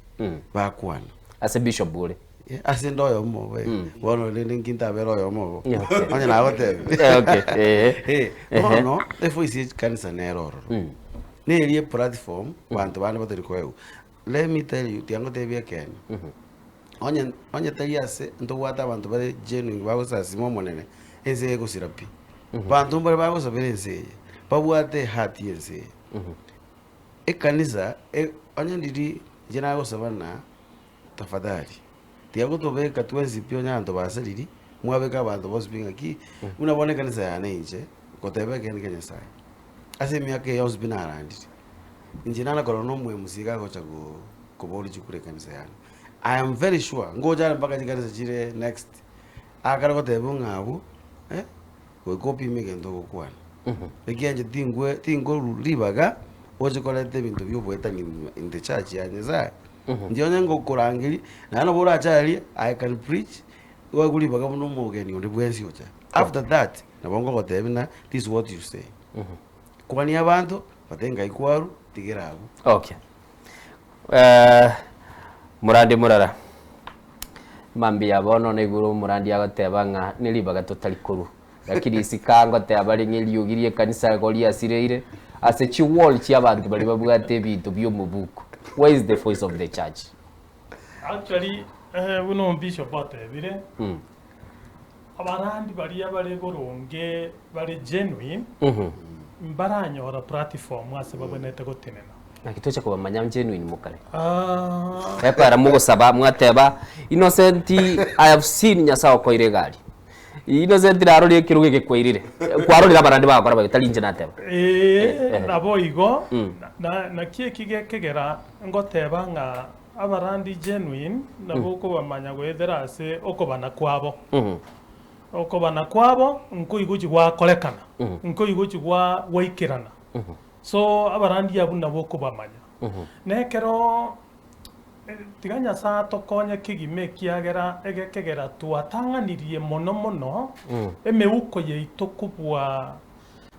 [SPEAKER 6] bakwana.
[SPEAKER 2] Ase bishop ore.
[SPEAKER 6] Eh, ase nde oyomo obo eh. Bono rende nki ntabere oyomo obo?
[SPEAKER 2] Yeah, okay.
[SPEAKER 6] Onye nagotebi.
[SPEAKER 2] Eh, okay, eh.
[SPEAKER 6] Eh, bono evoice ye chikanisa nere ororo. Neri eplatform banto bande batari koegwa. Let me tell you, tiga ngotebie ekeene. Onye onye tari ase ntobwate abanto bare genuine bagosasima omonene, ense eye egosira pi. Banto mbare bagosabera ense eye, babwate eheart ya ense eye. Ekanisa e onye ndiri inche nagosaba ng'a tafadhali, tiga gotobeka twensi pi onye abanto basariri, mwabeka abanto bonsi pi ng'aki, buna bono ekanisa yane inche, ngoteba ekeene kia Nyasaye, ase emiaka eye yonsi pi narandire, inche nana korora na omo-MC iga agocha ko koboria chikura ekanisa yane. I am very sure, ngocha are mpaka chikanisa chire next, akare goteba ng'a abwo, goika opime egento ogokwana. Ekiagera inche tingwe tinkoru ribaga oche koreta ebinto bia oboetani in the church ya Nyasaye. Inche onye ngokorangeria, naende nabo orache aria, I can preach, oegwe ribaga buna omogeni onde bwensi ocha. After that, nabo ngogotebia ng'a this is what you say. Kwania abanto, bate ngai kwarwa, tigera abwo.
[SPEAKER 2] Okay. Morandi morara, mambia bono naigure omorandi agoteba ng'a neribaga totari korwa, lakini isiko angoteba are ng'a eriogi ri'ekanisa igo riasireire ase chiwall chi'abanto baria babwate ebinto bi'omobuko. Where is the voice of the church?
[SPEAKER 5] Actually, buna omobishop atebire, abarandi baria bare boronge bare genuine, mbaranyora platform ase babwenerete gotenena.
[SPEAKER 2] Naki tocha kobamanya genuine mokare?
[SPEAKER 5] Ah,
[SPEAKER 2] Ekero mogosaba mwateba, Innocent I have seen Nyasae okoire egari. Innocent narorire ekerogo eke kwairire. Kwarorire abarandi bagokora boigo tari inche nateba.
[SPEAKER 5] Ee, naboigo, na naki eki gekegera ngoteba ng'a abarandi genuine nabo okobamanya goetera ase okobana kwabo. Okobana kwabo nkoigochi gwakorekana, nkoigochi gwa gwaikerana. So abarandi abwo nabo okobamanya. Na ekero tiga Nyasae atokonye kegima ekiagera egekegera twatang'anirie mono mono emeuko yaito kobua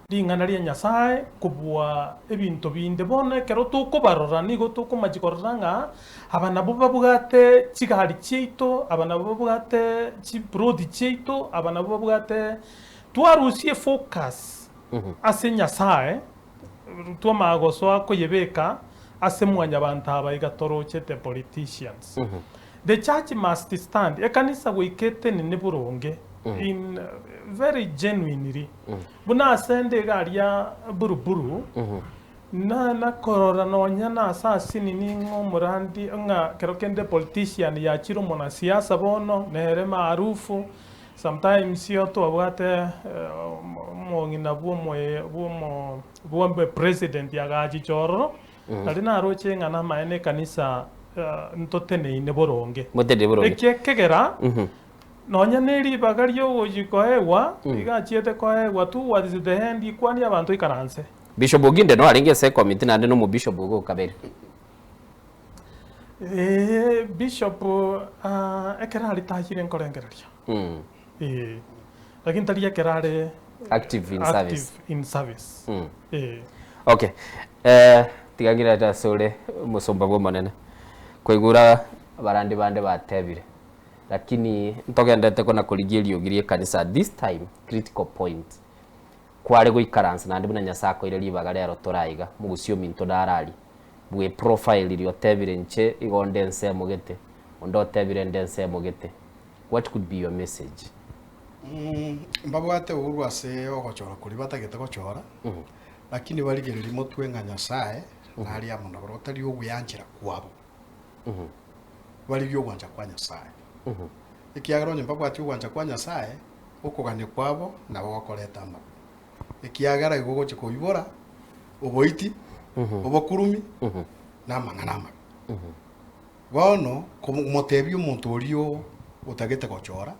[SPEAKER 5] ring'ana ria Nyasae kobua ebinto binde. Bono ekero tokobarora nigo tokomachia korora ng'a aba nabwo babwate chigari chiaito, aba nabwo babwate chiploti chiaito, aba nabwo babwate, twarusia efocus ase Nyasae, twamanya gosoa koyebeka ase mwanyabanto aba iga torochete politicians. The church must stand, ekanisa goika etenene boronge in very genuinely. Buna ase nde iga aria Buruburu, na nakorora nonya na ase asinini ng'a omorandi ng'a kero kende politician yachire omonasiasa bono nere maarufu, sometimes iyo twabwate omong'ina bwa omoe bwa omo bwa president agachicha ororo, Nari naroche ng'a namaene ekanisa ntoteneine boronge.
[SPEAKER 2] Motenene boronge.
[SPEAKER 5] Eki ekegera, nonya ne ribaga ri'ogochia koegwa, iga achiete koegwa towards the end, ikwanie abanto ikaranse.
[SPEAKER 2] Bishop Oginde no arenge ase ekomiti naende no omobishop ogo okabere.
[SPEAKER 5] Ee, bishop ekero aritayire nkorengereria. Ee, lakini tari ekero are
[SPEAKER 2] Active in service.
[SPEAKER 5] active in service. Ee.
[SPEAKER 2] Okay. Eh, tiga ngirete ase ore omosomba bw'Omonene. Koigura abarandi bande batebire. Lakini ntogenderete kona korigia eriogi ri'ekanisa this time critical point. Kware goikaransa naende buna Nyasae akoire ribaga rero tore aiga, mogusie ominto nare aria. Bwe profile riria otebire inche igo onde ensemo gete, onde otebire nde ensemo gete. What could be your message?
[SPEAKER 4] Mbabwate oboru ase ogochora koria batagete gochora, lakini barigererie motwe ng'a Nyasae nare amo nabarabwo, tari ogweanchera kwabo, barigie ogwancha kwa Nyasae. Ekiagera onye mbabwati ogwancha kwa Nyasae, okogania kwabo nabo gokoreta amabe, ekiagera igo ogochia koibora oboiti, obokurumi, na amang'ana amabe. Bono komotebia omonto oria otagete gochora,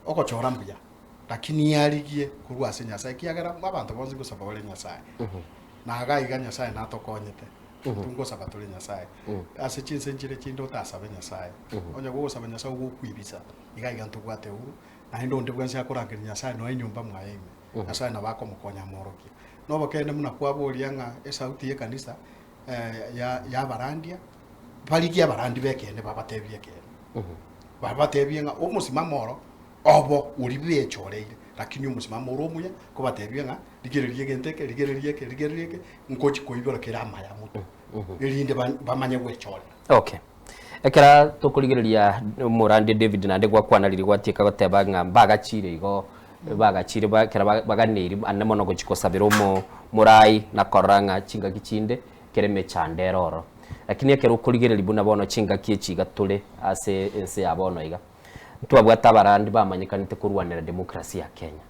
[SPEAKER 4] ogochora mbuya, lakini arigie korwa ase Nyasae, ekiagera abanto bonsi ngosaba bare Nyasae. Na iga iga Nyasae natokonyete, intwe ngosaba tore Nyasae. Ase chinse nchire chinde otasabe Nyasae, onye gogosaba Nyasae ogokwibisa, iga iga ntobwate uhuru, naende onde bwensi akorangeria Nyasae noe enyomba mwaye ime, Nyasae nabo akomokonya amworokie. Nobokeene buna kwaboria ng'a esauti y'ekanisa ya y'abarandia. Barigie abarandi b'ekeene babatebie ekeene. Babatebie ng'a omosimamo oro obo oria bechoreire, lakini omosimamo ore omuya, kobatebie ng'a rigereria egento eke, rigereria eke, rigereria eke, nkochi koibora kere amaya motwe, erinde bamanye gwechorera.
[SPEAKER 2] Okay. Ekero tokorigereria omorandi David naende gwakwana riria gwatieka goteba ng'a mbagachire igo bagachire ba ekero baganeiri ande mono gochia kosabera omo morai na korora ng'a chingaki chinde kera emechando ere ororo. Lakini ekero okorigereria buna bono chingaki echi iga tore ase ense ya bono iga, ntwabwate abarandi bamanyekanete korwanera democracy ya Kenya,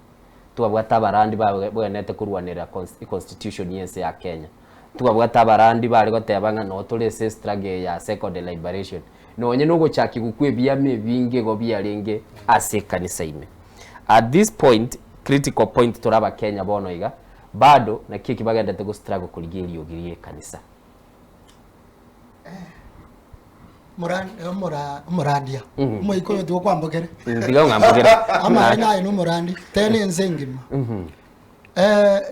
[SPEAKER 2] ntwabwate abarandi babwenerete korwanera constitution ya ense ya Kenya, ntwabwate abarandi bare goteba ng'a noo tore ase estruggle ya second liberation, nonye na ogochakigwa kwa ebiama ebinge igo biarenge ase ekanisa ime. At this point, critical point tore abakenya bono iga, bado naki eki bagenderete go struggle korigia eriogi ria ekanisa.
[SPEAKER 3] Omorandia, omoika oyo tiga okwambokere.
[SPEAKER 2] Tiga ong'ambokere.
[SPEAKER 3] Amaene aye nomorandi, tene ense engima.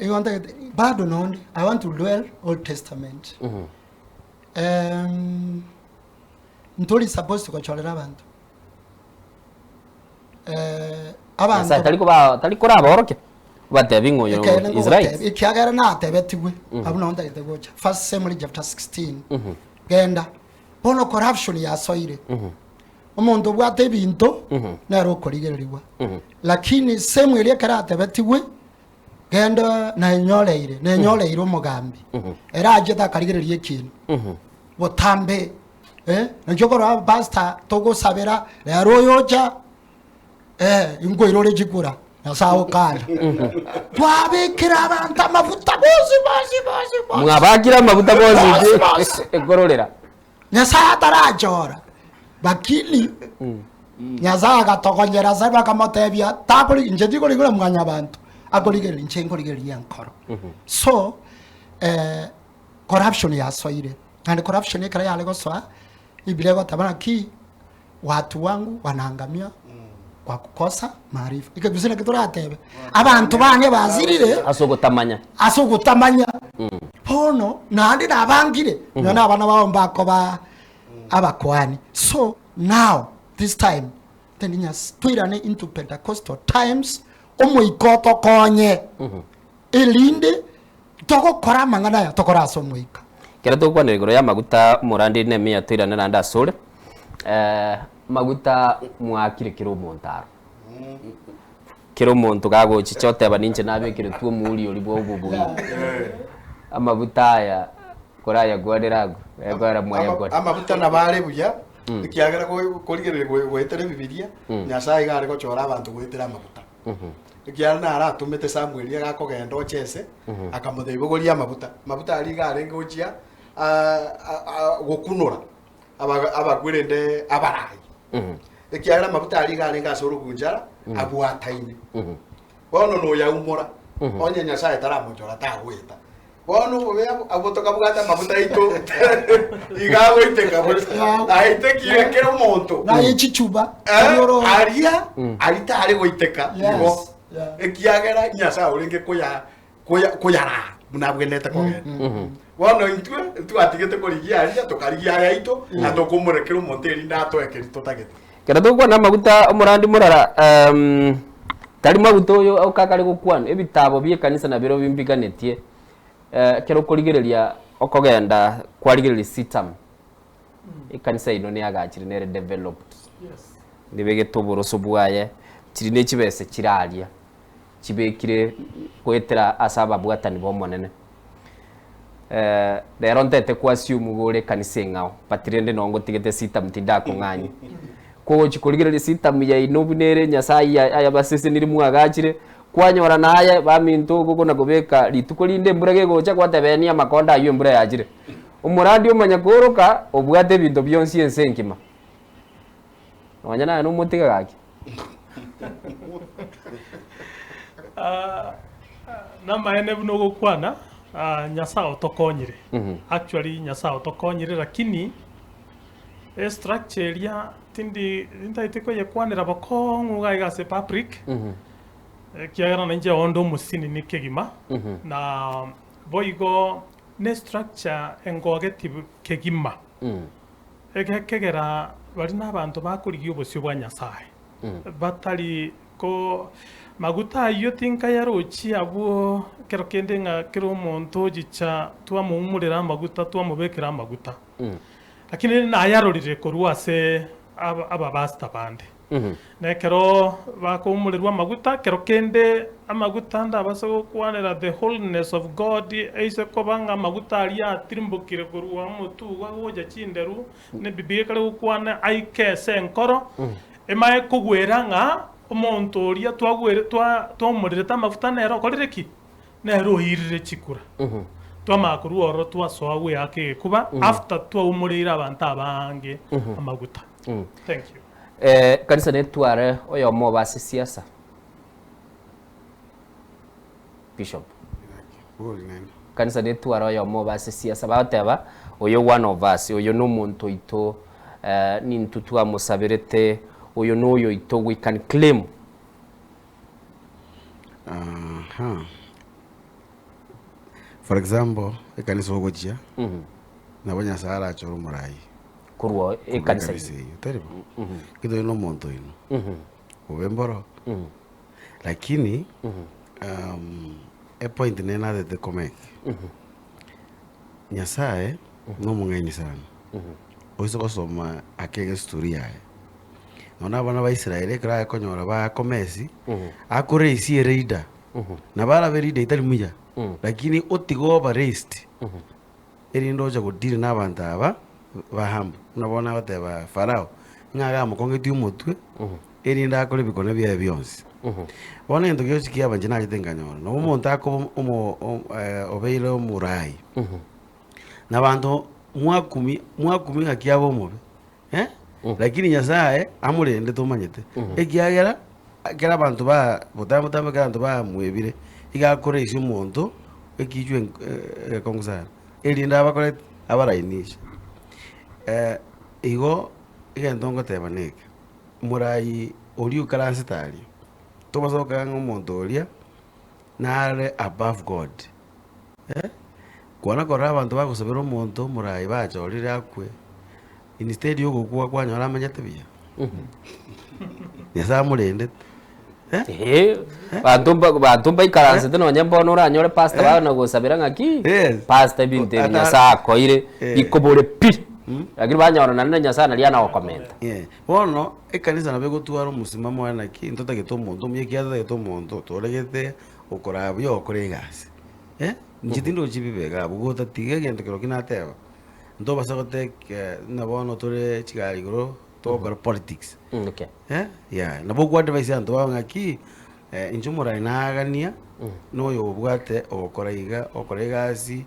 [SPEAKER 3] Igo ntagete, bado nonde, I want to dwell Old Testament. Ntori supposed gochorera abanto.
[SPEAKER 2] Abanto Nyasae tari koba tari korabaorokia obatebi ng'a oyo
[SPEAKER 3] Ekeene
[SPEAKER 2] is right.
[SPEAKER 3] ngogotebia, ekiagera natebetigwe, abwo nao ntagete gocha. First Samuel chapter 16. Genda. Bono corruption yasoire. Omonto obwate ebinto nere okorigererigwa. Lakini Samuel ekero atebetigwe, genda naenyoreire, nenyoreire omogambi. Ere achete akarigereria ekiina. Botambe Eh, nakio okorora pastor togosabera rero oyocha eh, inkoirore chikura Nyasaye okana twabekera abanto amafuta bonsi bonsi bonsi bonsi
[SPEAKER 2] Mwabakire amaguta bonsi
[SPEAKER 3] Bonsi, bonsi.
[SPEAKER 2] ekororera.
[SPEAKER 3] Nyasaye atarachora lakini Nyasaye agatogonyera ase bakamotebia takori inche tikorigora mwanyabanto akorigereria inche nkorigereria enkoro so eh, corruption yasoire Naende corruption ekero yare gosoa, Biblia egoteba naki watu wangu wanaangamia kwa kukosa maarifa. Ekegusii naki toratebe, abanto bane basirire
[SPEAKER 2] Ase ogotamanya.
[SPEAKER 3] ase ogotamanya. Bono naende nabangire nonya na abana bao mbakoba abakuani. So now this time tindi nyas toirane into Pentecostal times, omoika otokonye erinde Togokora amang'ana aya tokore ase Omoika.
[SPEAKER 2] Ekero togokwanera igoro y'amaguta omorandi Nehemia toirane naende asore, amaguta mwakire kera omonto aro. Kera omonto gagochicha oteba ninche nabekeretwe omouri oria bwa obobui. Amaguta aya korayakwanere agwo, ekogera mwayakwana.
[SPEAKER 4] Amaguta nabo are buya, ekiagera korigereria goetera ebibiria, Nyasaye iga are gochora abanto goetera amaguta. Ekiagera naro atomete Samweli agakogenda oche ese, akamotebia, Bogoria amaguta. Amaguta aria iga arenge gochia gokunora abakwerende abarai. Ekiagera amaguta aria iga arenge ase orogunchara abwataine. Bono noyaumora, onye Nyasae taramochora tagoeta. Bono obobe abwo tokabwata amaguta aito iga agoiteka bosa, aitekire kera omonto.
[SPEAKER 3] Naye chichuba
[SPEAKER 4] Eh,
[SPEAKER 3] oro
[SPEAKER 4] aria aria tare goiteka
[SPEAKER 3] Yes,
[SPEAKER 4] igo
[SPEAKER 3] yeah.
[SPEAKER 4] ekiagera nyasaye orenge koya koya koyaraa buna abwenerete kogenda bono intwe twatigete korigia aria tokarigia aya aito na tokomorekera omonto erinde atoe keri totagete
[SPEAKER 2] Ekero togokwana amaguta omorandi morara tari maguta oyo okakare gokwana, ebitabo bie ekanisa nabirobio bimbiganetie ekero okorigereria okogenda kwarigereria sitam, ekanisa yaino neagachire nere developed, nebegete oboroso bwaye, chiri ne chibese chire aria, chibekire goetera ase ababwatani ba omonene. Rero ntete ko assume iga ore ekanisa eng'ao, but rende nonye ngotigete sitam tindakong'anyia. Kogochia korigereria sitam yaino buna ere Nyasaye ayabaseseniri mwagachire, kwanyora naye baminto okona kobeka rituko rinde embura gegocha gwateba ee niamakonda aywo embura yachire. Omorandi omanya kooroka obwate ebinto bionsi ense engima. Nonya naye nomotiga gaki.
[SPEAKER 5] Namaene buna ogokwana, Nyasae otokonyire. Actually Nyasae otokonyire lakini estructure eria tindi tintagete koyekwanera bokong'u iga iga ase public, ekiagera nainche onde omosinini kegima, na boigo ne structure engogeti kegima. Egekegera baria nabanto bakorigia obosio bwa Nyasae, batari ko maguta ayio tinkayarochie abwo ekero kende ng'a kera omonto ochicha twamoumorera amaguta twamobekera amaguta. Lakini nayarorire korwa ase abapastor bande. Na ekero bakoumorerwa amaguta, ekero kende amaguta ndabase gokwanera the holiness of God, eise koba ng'a amaguta aria atirimbokire korwa omotwe iga gocha chinderu, na Ebibilia ekare gokwana aike ase enkoro, emaye kogwera ng'a omonto oria twagwere twa twaumorerete amafuta nere okorire ki? Nere oirire chikura. Twamanya korwa ororo twasoa goeaka egekuba after twaumoreire abanto abange amaguta. Thank you.
[SPEAKER 2] Ekanisa netware oyomo obe ase siasa? Bishop. Ekanisa netware oyomo obe ase siasa bagoteba oyo one of us, oyo nomonto oito nintwe twamosaberete, oyo noyo oito we can claim.
[SPEAKER 6] Aha. For example, ekanisa ogochia, nabo Nyasaye arachore omorai.
[SPEAKER 2] Korwa ekanisa
[SPEAKER 6] ime. Eyio, tari bo? Gento oyo nomonto oino. Bobe mboro. Lakini, epoint nere natete komake, Nyasaye nomong'aini sana. Oise gosoma ake egestory yaye, nonya abana ba Israel ekero aye konyora bakomesi, akoraise eleader, nabo arabe leader etari muya, lakini otiga oba raised. Erinde oche godeal nabanto aba ba humble, buna bono agoteba Farao, ng'a iga amokong'etie omotwe, erinde akore ebikone biaye bionsi. Bono egento giosi kiaba inche nachete nkanyora, nabo omonto akoba omo obeire omorai, na abanto mwakumi mwakumi ng'aki abe omobe eh, lakini Nyasaye amorendete omanyete, ekiagera ekero abanto ba botambe botambe ekero abanto bamwebire, iga akoraisia omonto ekichwa egekong'u sana, erinde abakore ki? Abarainishe. Igo egento ngoteba neke, morai oria oikaransete aria, tobasa gokora ng'a omonto oria nare above God eh, kwana korora abanto bagosabera omonto omorai bachorire akwe, instead ya ogokwa kwanyora amenyete buya, Nyasaye amorendete eh.
[SPEAKER 2] Eeh, banto mba banto mbaikaransete nonye bono oranyore pastor bagana gosabera ng'aki,
[SPEAKER 6] Yes.
[SPEAKER 2] pastor ebinto ebi
[SPEAKER 6] Ata-
[SPEAKER 2] Nyasaye akoire,
[SPEAKER 6] Eh.
[SPEAKER 2] bikobore pi, lakini banyora naende Nyasaye naria anagokomenta.
[SPEAKER 6] Yeah. Bono ekanisa nabo egotwara omosimamo oye naki ntotagete omonto omuya ekiagera totagete omonto otoregete okoraa buya ogokora egasi eh, inche tindochi bibe iga abwo gotatiga egento kerokio nateba, ntobasa gotake buna bono tore chigari igoro togokora politics
[SPEAKER 2] Okay.
[SPEAKER 6] eh, yeah nabo okwa advise abanto bao ng'aki inche omorai nagania na oyo obwate ogokora iga, ogokora egasi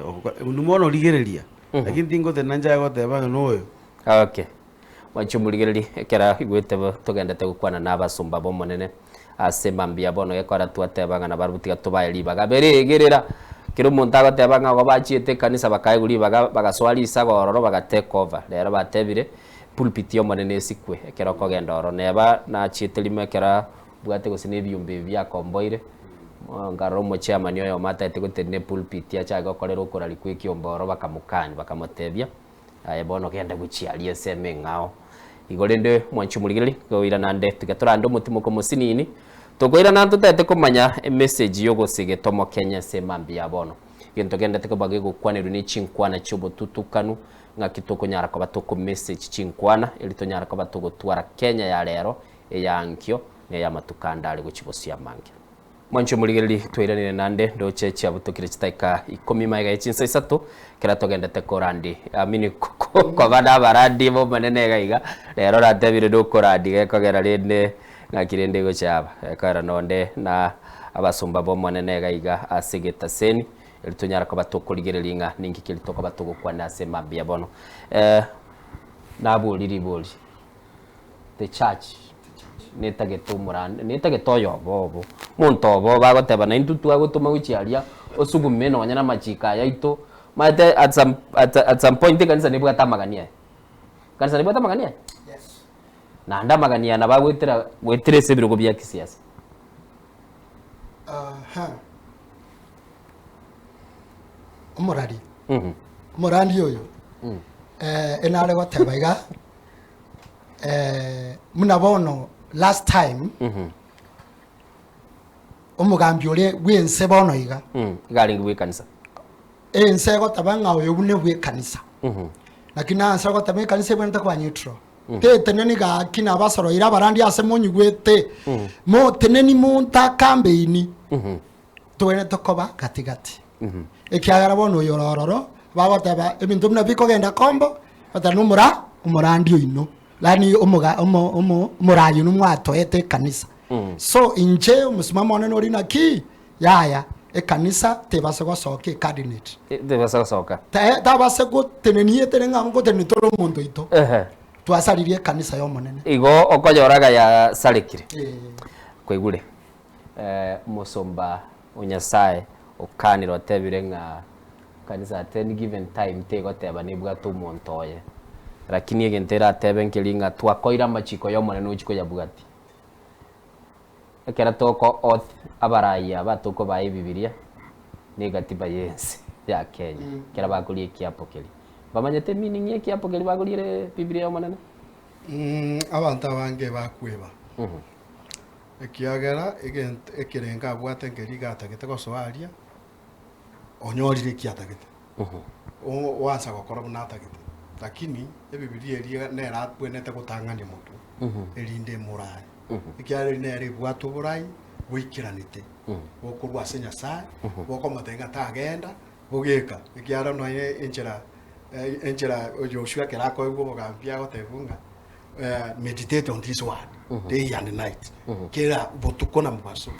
[SPEAKER 6] ogokora bono rigereria, lakini tingoteba nchake goteba ng'a noyo.
[SPEAKER 2] Okay. Mwanche omorigereria, ekero aigwete bo togendete gokwana na abasomba b'Omonene ase mambia bono gekogera twateba ng'a nabarabwo tiga tobae ribaga. Beregerera, kera omonto agoteba ng'a igo bachiete ekanisa bakaegwa ribaga bagasoa risaga ororo baga take over. Rero batebire, pulpit y'Omonene esikwe ekero okogenda ororo. Neba nachiete rimo ekero obwate gose na ebiombe ebi biakomboire, nkarora omochairman oyomo atagete gotenena epulpit achake gokorera okoraria kwa ekiombe ororo bakamokania bakamotebia. Aye bono genda gochia aria ensemo eng'ao. Igo rende mwanche omorigereria, toirana ande, tiga torande omotimoko mosinini, tokoirana totaete komanya emessage y'ogosegeta omokenya ase emambia ya bono. Egento gendete koba gegokwanerwa ne chinkwana chi'obotutukanu, ng'aki tokonyara koba tokomessage chinkwana, eri tonyare koba togotwara Kenya ya rero, eya ankio, na ey'amatuko ande are gochia bosio amange. Mwanche omorigereria, twairanire naende ndoche chiabutokire chidakika ikomi magega ye chinsa isato, ekero togendete korandi, amini koba nabarandi b'Omonene iga iga, rero natebire nokorandi gekogera rende ng'aki rende egocha aba, gekogera nonde na abasomba b'Omonene iga iga ase egetaseni, erio tonyare koba tokorigereria ng'a ninki keria tokoba togokwana ase mambia bono. Naborie ribori. The church netagete omorande netagete oyobo obo, omonto obo bagoteba naintwe twagotoma gochia aria osugume nonye na amachiko aya aito, omanyete at some at at some point ekanisa nebwate amagani aye, ekanisa nebwate amagani aye? Naende amagani aya nabo agoetera goetera ase ebirogo bia kisiasa.
[SPEAKER 3] Aha. Omorari. Omorandi oyo. Eh, enare goteba iga eh, muna bono last time omogambi ore bwense bono iga
[SPEAKER 2] Mm, iga arenge bw'ekanisa.
[SPEAKER 3] ense egoteba ng'a oyo bune bw'ekanisa Lakini ase ogoteba ekanisa ebwenerete koba neutral. Teteneni gaki nabasoroire abarandi ase monyigwete. Moteneni monto akambeini. Tobwenerete koba gati gati. Ekiagera bono oyo ore ororo, bagoteba ebinto buna bikogenda kombo, bateba nomora omorandi oino. Yaani omoga omo omo omorai oyio mwatoete ekanisa. So inche omosimamo one nori naki? Yaya, ekanisa tebase gosoka ecardinate.
[SPEAKER 2] Tebase gosoka.
[SPEAKER 3] Ta- Tabase gotenenia etene ng'a ngotenenia tore omonto oito.
[SPEAKER 2] Ehe.
[SPEAKER 3] Twasaririe ekanisa y'Omonene.
[SPEAKER 2] Igo okonyoraga yasarekire.
[SPEAKER 3] Eh.
[SPEAKER 2] Kwaigure eh, omosomba o Nyasaye okanire otebire ng'a kanisa at any given time tegoteba nebwate omonto oye. Lakini egento eratebe nkeri ng'a twakoire amachiko y'Omonene ochia koyabwatia. Ekero toko oath abarai aba tokobaa ebibiria na egatiba y'ense ya Kenya ekero bakoria ekiapo keria. Mbamanyete emeaning ya ekiapo keria bakoriere ebibiria y'Omonene?
[SPEAKER 4] Abanto abange bakweba, ekiagera egento ekerengo abwate nkeri iga atagete gosoa aria, onyorire eki atagete, o- oansa gokora buna atagete. Lakini ebibiria eria nere abwenerete gotang'ania motwe, erinde emorae. Ekiagera eri nere ebwate oborai boikeranete, bokorwa ase Nyasae, bokomotebia ng'a tagenda bogeka, ekiagera nonye enchera enchera Joshua ekero akoegwa obogambi agotebiwa ng'a meditate on this word day and night, kera botuko na mobaso,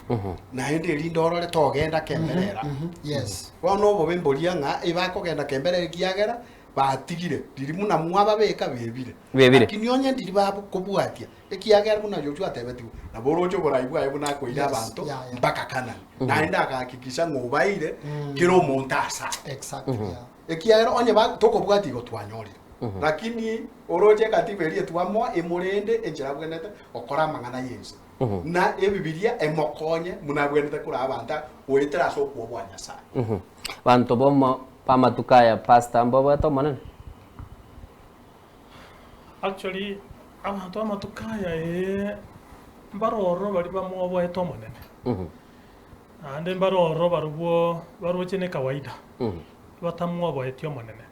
[SPEAKER 4] naende erinde orore togenda kemberera.
[SPEAKER 3] Yes.
[SPEAKER 4] Bono obobe mboria ng'a ebakogenda kemberera ekiagera batigire riria buna mwababeka bebire.
[SPEAKER 2] Bebire.
[SPEAKER 4] Lakini onye ndiri bakobwatia Ekiagera buna Yoshua atebetigwe, nabo oroche oborai bwaye buna akoira
[SPEAKER 3] Yes,
[SPEAKER 4] abanto
[SPEAKER 3] yeah, yeah.
[SPEAKER 4] mpaka Kanani. Naende agahakikisha ng'a obaeire kera omonto ase aye.
[SPEAKER 3] Exactly, yeah.
[SPEAKER 4] Ekiagera onye ba- tokobwatia igo twanyorire. Lakini oroche ekatiba eria etwamoa emorende enchera abwenerete gokora amang'ana y'ense. Na ebibiria emokonye buna abwenerete koraa abanto goetera ase okwoboa Nyasaye.
[SPEAKER 2] Banto bomo b'amatuko aya pastor mbobwate Omonene?
[SPEAKER 5] Actually, abanto b'amatuko aya ee, mbare ororo baria bamwoboete Omonene, naende mbare ororo barobwo baroche ne kawaida, batamwoboeti Omonene.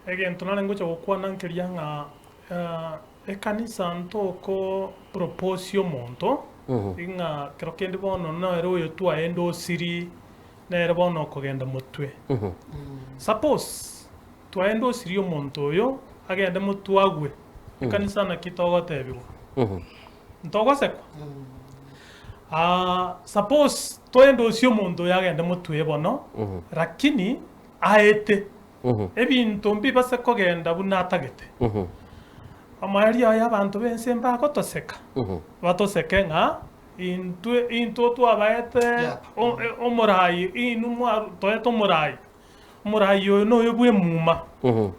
[SPEAKER 5] Egento nare ngocha gokwana nkeria ng'a ekanisa ntoko propose omonto, ng'a kero kende bono nere oyo twaenda osiri, nere bono okogenda motwe. Suppose. Twaende osirie omonto oyo agende motwagwe ekanisa naki togotebigwa? Ntogosekwa? Ah, suppose toende osie omonto oyo agende motwe bono, lakini aete ebinto mbibase kogenda buna atagete. Omoerio oye abanto b'ense mbagotoseka, batoseke ng'a intwe intwe twabaete o- omorai inwe mwa toete omorai. Omoraai oyo noyo bw'emuma,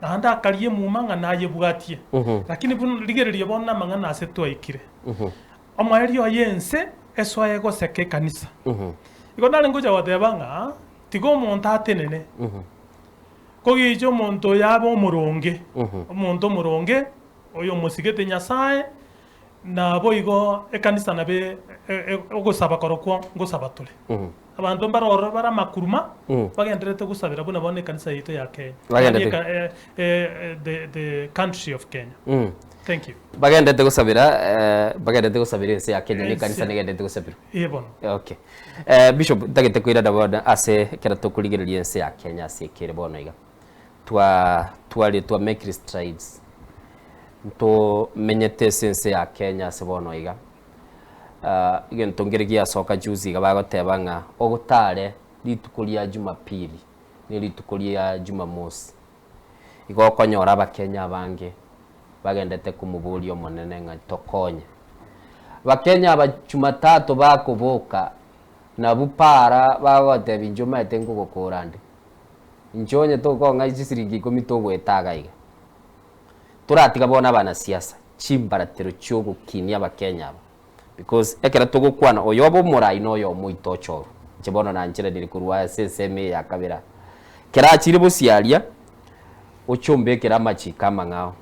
[SPEAKER 5] naende akaria emuma ng'a nayebwatie. Lakini buna rigereria bono namang'ana ase twaikire. Omoerio oye ense esoe goseka ekanisa. Igo nare ngocha goteba ng'a tiga omonto atenene, kogicha omonto oyo abe omoronge, omonto omoronge, oyo omosigete Nyasaye, Naboigo ekanisa nabe ogosaba korokwo ngosaba tore. Abanto mbare ororo bare amakuruma bagendererete gosabera buna bono ekanisa yaito ya Kenya.
[SPEAKER 2] Bagenderete.
[SPEAKER 5] Yaani eka- eh, eh, the, the country of Kenya. Thank you.
[SPEAKER 2] Bagenderete gosabera eh, bagenderete gosabera ense ya Kenya na ekanisa
[SPEAKER 5] Ense.
[SPEAKER 2] negenderete gosabirwa.
[SPEAKER 5] Ee bono.
[SPEAKER 2] Okay. Eh, Bishop ntagete koirana bono ase ekero tokorigereria ense ya Kenya ase ekere bono iga. Twa tware twa make strides. Ntomenyete ase ense ya Kenya ase bono iga, egento nkere giasoka juzi iga bagoteba ng'a ogotare rituko ria jumapili na erituko ria jumamosi, igo okonyora abakenya abange bagendete komoboria omonene ng'a tokonye. Abakenya aba jumatatu bakoboka nabwo para bagogotebia inche omanyete nkogokora nde, inche onye tokong'a chisiringi ikomi togoeta iga iga. Toratiga bono abanasiasa chimbaratero chiogokinia abakenya aba because ekero togokwana oyobe omorai na oyomo oito ochorwe. Inche bono nancheranire korwa ase ensemo eye ya kabere aa. Kero achire bosio aria, Oche ombekere amachiko amang'ao.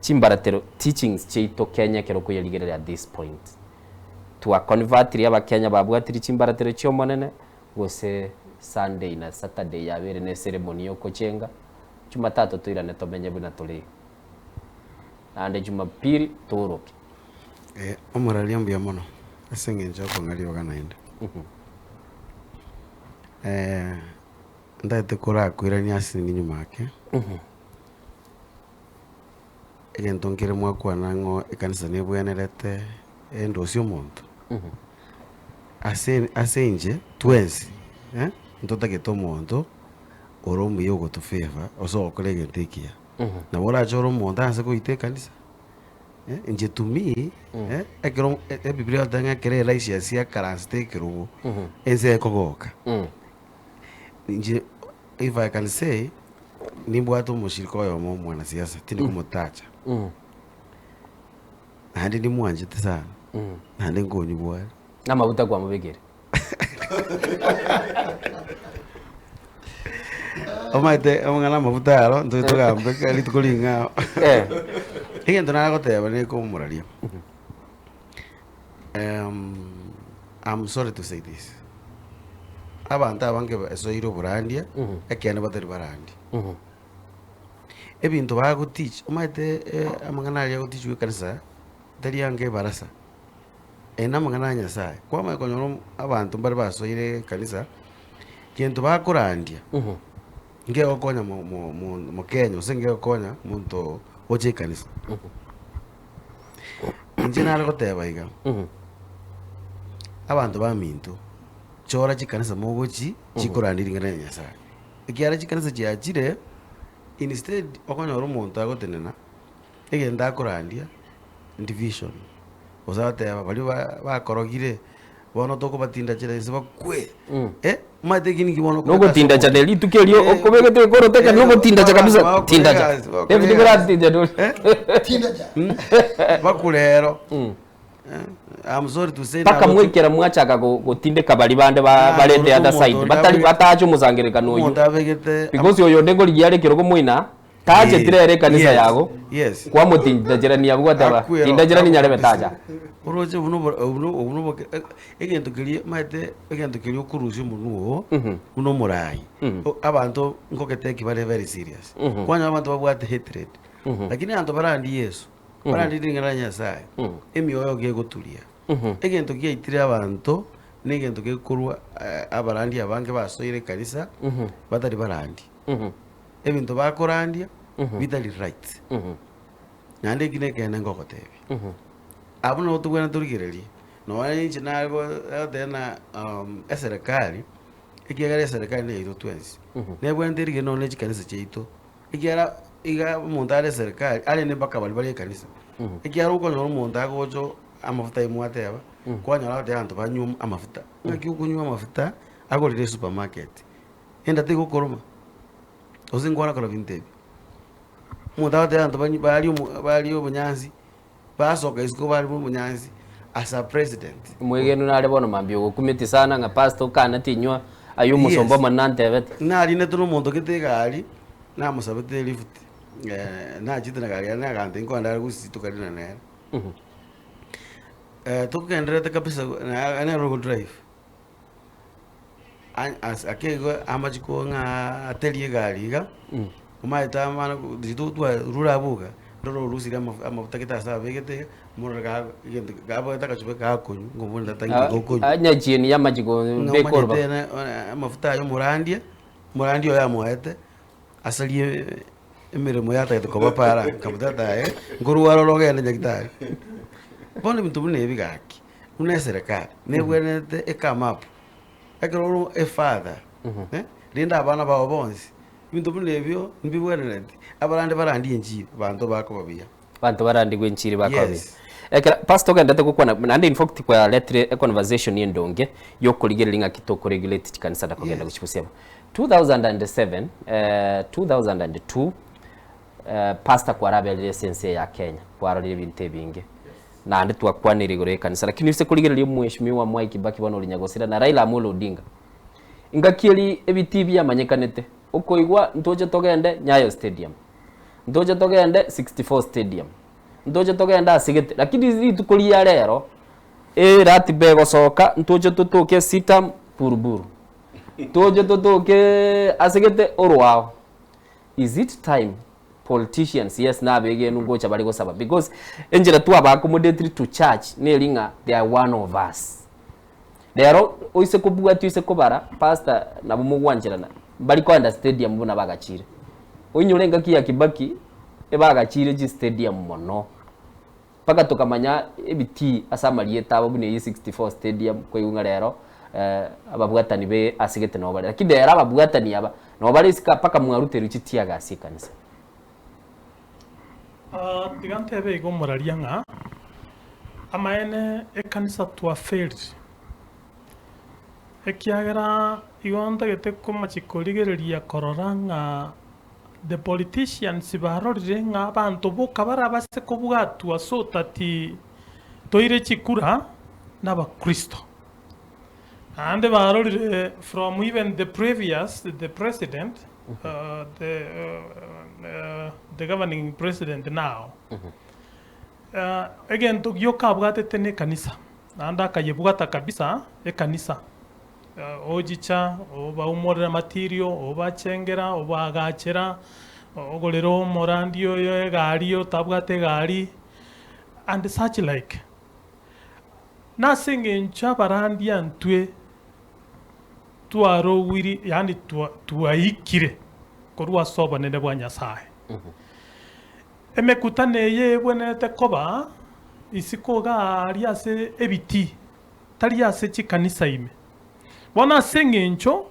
[SPEAKER 2] Chimbaratero, teachings chiaito Kenya ekero okoyerigereria at this point. Twaconvertirie abakenya babwatirie chimbaratero chi'Omonene, gose Sunday na Saturday yabeire ne ceremony ya okochenga, Jumatatu toirane tomenye buna tore iga. Naende Jumapili tooroke.
[SPEAKER 6] Omoraria mbuya mono ase eng'encho yokong'a ribaga naende. Ntagete korakoirania ase nyuma ake, egento nkere mwakwana ng'o ekanisa nebwenerete endosie omonto, ase ase inche twensi ntotagete omonto ore omuya ogotofavour ase ogokora egento ekiya. Nabo orachore omonto ase goita ekanisa, inche to me, ekero ebibiria egoteba ng'a ekero Elisha akaransete ekerogo, ense ekogoka. Inche if I can say, nimbwate omoshirika oyomo omwanasiasa, tindi komotacha. Naende nimwanchete sana, naende nkonywa are.
[SPEAKER 2] Namaguta kwamobekire?
[SPEAKER 6] Omanyete amang'ana amaguta aro, ntwe togambe kera rituko ring'ao. Egento nare goteba nekomoraria, I'm sorry to say this, abanto abange basoire oborandia, ekeene batari barandia. Ebinto bagoteach, omanyete amang'ana aria agoteachwa ekanisa, tari ange ebarasa, aya na amang'ana a Nyasaye. Kwamanya konyora omo abanto mbare basoire ekanisa, gento bakorandia, ngegokonya mo- mo- mo- mokenya gose ngegokonya monto oche ekanisa. Inche nare goteba iga, abanto baminto, chora chikanisa mogochi chikorandia ring'ana ria Nyasaye. Ekiagera chikanisa chiachire, instead okonyora omonto agotenena, egento akorandia division, gose agoteba baria ba bakorogire, bono tokobatindachera inse bakwe, eh, omanyete eki ninki bono okobeka ase
[SPEAKER 2] Nogotindacha
[SPEAKER 6] omonto.
[SPEAKER 2] ne rituko erio
[SPEAKER 6] Eh,
[SPEAKER 2] okobegete ekoroteka
[SPEAKER 6] eh,
[SPEAKER 2] nogotindacha
[SPEAKER 6] abanto
[SPEAKER 2] kabisa
[SPEAKER 6] bagokora
[SPEAKER 2] tindacha.
[SPEAKER 6] egasi, bagokora
[SPEAKER 2] David
[SPEAKER 6] egasi.
[SPEAKER 2] koratincha nori.
[SPEAKER 3] Tindacha.
[SPEAKER 6] Bakurero. Eh, I'm sorry to say
[SPEAKER 2] Mpaka
[SPEAKER 6] naroche-
[SPEAKER 2] mwekera mwachaka go- gotindeka baria bande ba-
[SPEAKER 6] Ah,
[SPEAKER 2] barete
[SPEAKER 6] omonto
[SPEAKER 2] other side
[SPEAKER 6] onde
[SPEAKER 2] batari
[SPEAKER 6] abegete-
[SPEAKER 2] batache omosangererekano oyio.
[SPEAKER 6] Omonto abegete
[SPEAKER 2] Because oyo onde ngorigia are ekerogo moina tachetire ere ekanisa
[SPEAKER 6] Yes,
[SPEAKER 2] yago
[SPEAKER 6] yes.
[SPEAKER 2] kwamotindachirania abwo gwateba
[SPEAKER 6] Akwero,
[SPEAKER 2] tindachirani nyarebe
[SPEAKER 6] kabisa.
[SPEAKER 2] tacha.
[SPEAKER 6] Oroche buna obora- obuna obuna oboke e- egento keria omanyete egento keria okorusia omonwe oo buna omorai, o- abanto nkogete eki bare very serious. Kwanyora abanto babwate hatred, lakini abanto barandie Yeso, barandie ring'ana ria Nyasaye, emioyo gegoturia. Egento giaitire abanto, na egento gekorwa abarandia abange basoire ekanisa, batari barandi. Ebinto bakorandia, bitari right. Naende eki nekeene ngogotebia, abwo nabo tobwenerete torigererie, nonya inche nare goteba ng'a eserekari, ekiagera eserekari neyaito twensi, nebwenerete erigererie nonya ne chikanisa chiaito, ekiagera iga omonto are eserekari arende mpaka baria bare ekanisa, ekiagera okonyora omonto agocha amafuta aye mwateba, kwanyora agoteba abanto banywe amafuta, ng'aki okonywa amafuta agorire esupermarket, enda tegokoroma, gose nkwana kora binto ebi. Omonto agoteba abanto banywe barie omo barie obonyansi, basoka isiko baria obonyansi as a president.
[SPEAKER 2] Omwegenu nare bono mambia ogokumeti sana ng'a pastor okana tinywa aye omosomba
[SPEAKER 6] Yes.
[SPEAKER 2] omonene nantebete.
[SPEAKER 6] Narinete na omonto gete egari, namosabete elift, nachete na gari yaye nagante nkoenda are gusii tokarina nere. Togendererete kabisa na nere ogodrive. Ake igo amachiko ng'a aterie egari iga, omanyete amana rure abwo iga, ndore orusirie amafuta gete ase abegete iga, morore egento gabwate agachupa gakonywa, ngobori tata inki gokonywa.
[SPEAKER 2] Anyachieni ya amachiko
[SPEAKER 6] Ng'a
[SPEAKER 2] beka
[SPEAKER 6] omanyete
[SPEAKER 2] oroba.
[SPEAKER 6] ere amafuta aya omorandia, omorandia oyo amoete, asarie emeremo yatagete koba para, nkamotebia tata aye, nkorwara ore ogende nyagetari. Bono ebinto buna ebi gaki, buna eserekari, nebwenerete ecome up, ekero ore efather, rende abana bao bonsi, ebinto buna ebio mbibwenereti, abarande barandie enchiri, abanto bakoba buya.
[SPEAKER 2] Abanto barandigwe enchiri bakoba buya.
[SPEAKER 6] Yes.
[SPEAKER 2] Ekero pastor ogenderete gokwana naende in fact kwaretire econversation endonge yokorigereria ng'aki tokoregulate chikanisa na kogenda
[SPEAKER 6] Yes.
[SPEAKER 2] gochibusia amo. 2007, 2002 pastor kwaraberire ase ense eye ya Kenya, kwarorire ebinto ebinge, naende twakwanire igoro y'ekanisa, lakini ase korigereria omweshimiwa Mwai Kibaki bono oria Nyagosira na Raila Amolo Odinga, engaki eria ebitii biamanyekanete. Okoigwa ntoche togende Nyayo Stadium, ntoche togende 64 Stadium, ntoche togende ase gete, lakini rituko ria rero, eratiba egosoka ntoche totoke CITAM Buruburu, toche totoke ase gete orwao. Is it time politicians, yes nabegenu ngocha bare gosaba because enchera twaba accommodated to church neri ng'a they are one of us. Rero oise kobwatia oise kobara pastor nabo mogwancherana mbari koenda stadium buna bagachire. Oinyore engaki ya Kibaki ebagachire chistadium mono mpaka tokamanya ebitii ase amarieta abo buna eyio 64 stadium koigwa ng'a rero ababwatani be ase gete nabo bare. Lakini rero ababwatani aba nabo bare isiko aa mpaka mwaruterwe chitear gas ekanisa.
[SPEAKER 5] Tiga ntebe iga omoraria ng'a amaene ekanisa twafailed, ekiagera igo ntagete komachi korigereria korora ng'a the politicians barorire ng'a abanto boka barabase kobwatwa so that toire chikura nabakristo. Naende barorire from even the previous the president the the governing president now egento gioka abwatete ne ekanisa naende akayebwata kabisa ekanisa ochicha obaumorera material obachengera obaagachera ogorera omorandi oyo egari otabwate egari and such like. Nase engencho abarandia ntwe twarogwiri, yaani twaikire korwa ase obonene bwa Nyasae. Emekutano eye ebwenerete koba isiko iga aria ase ebitii, tari ase chikanisa ime. Bono ase engencho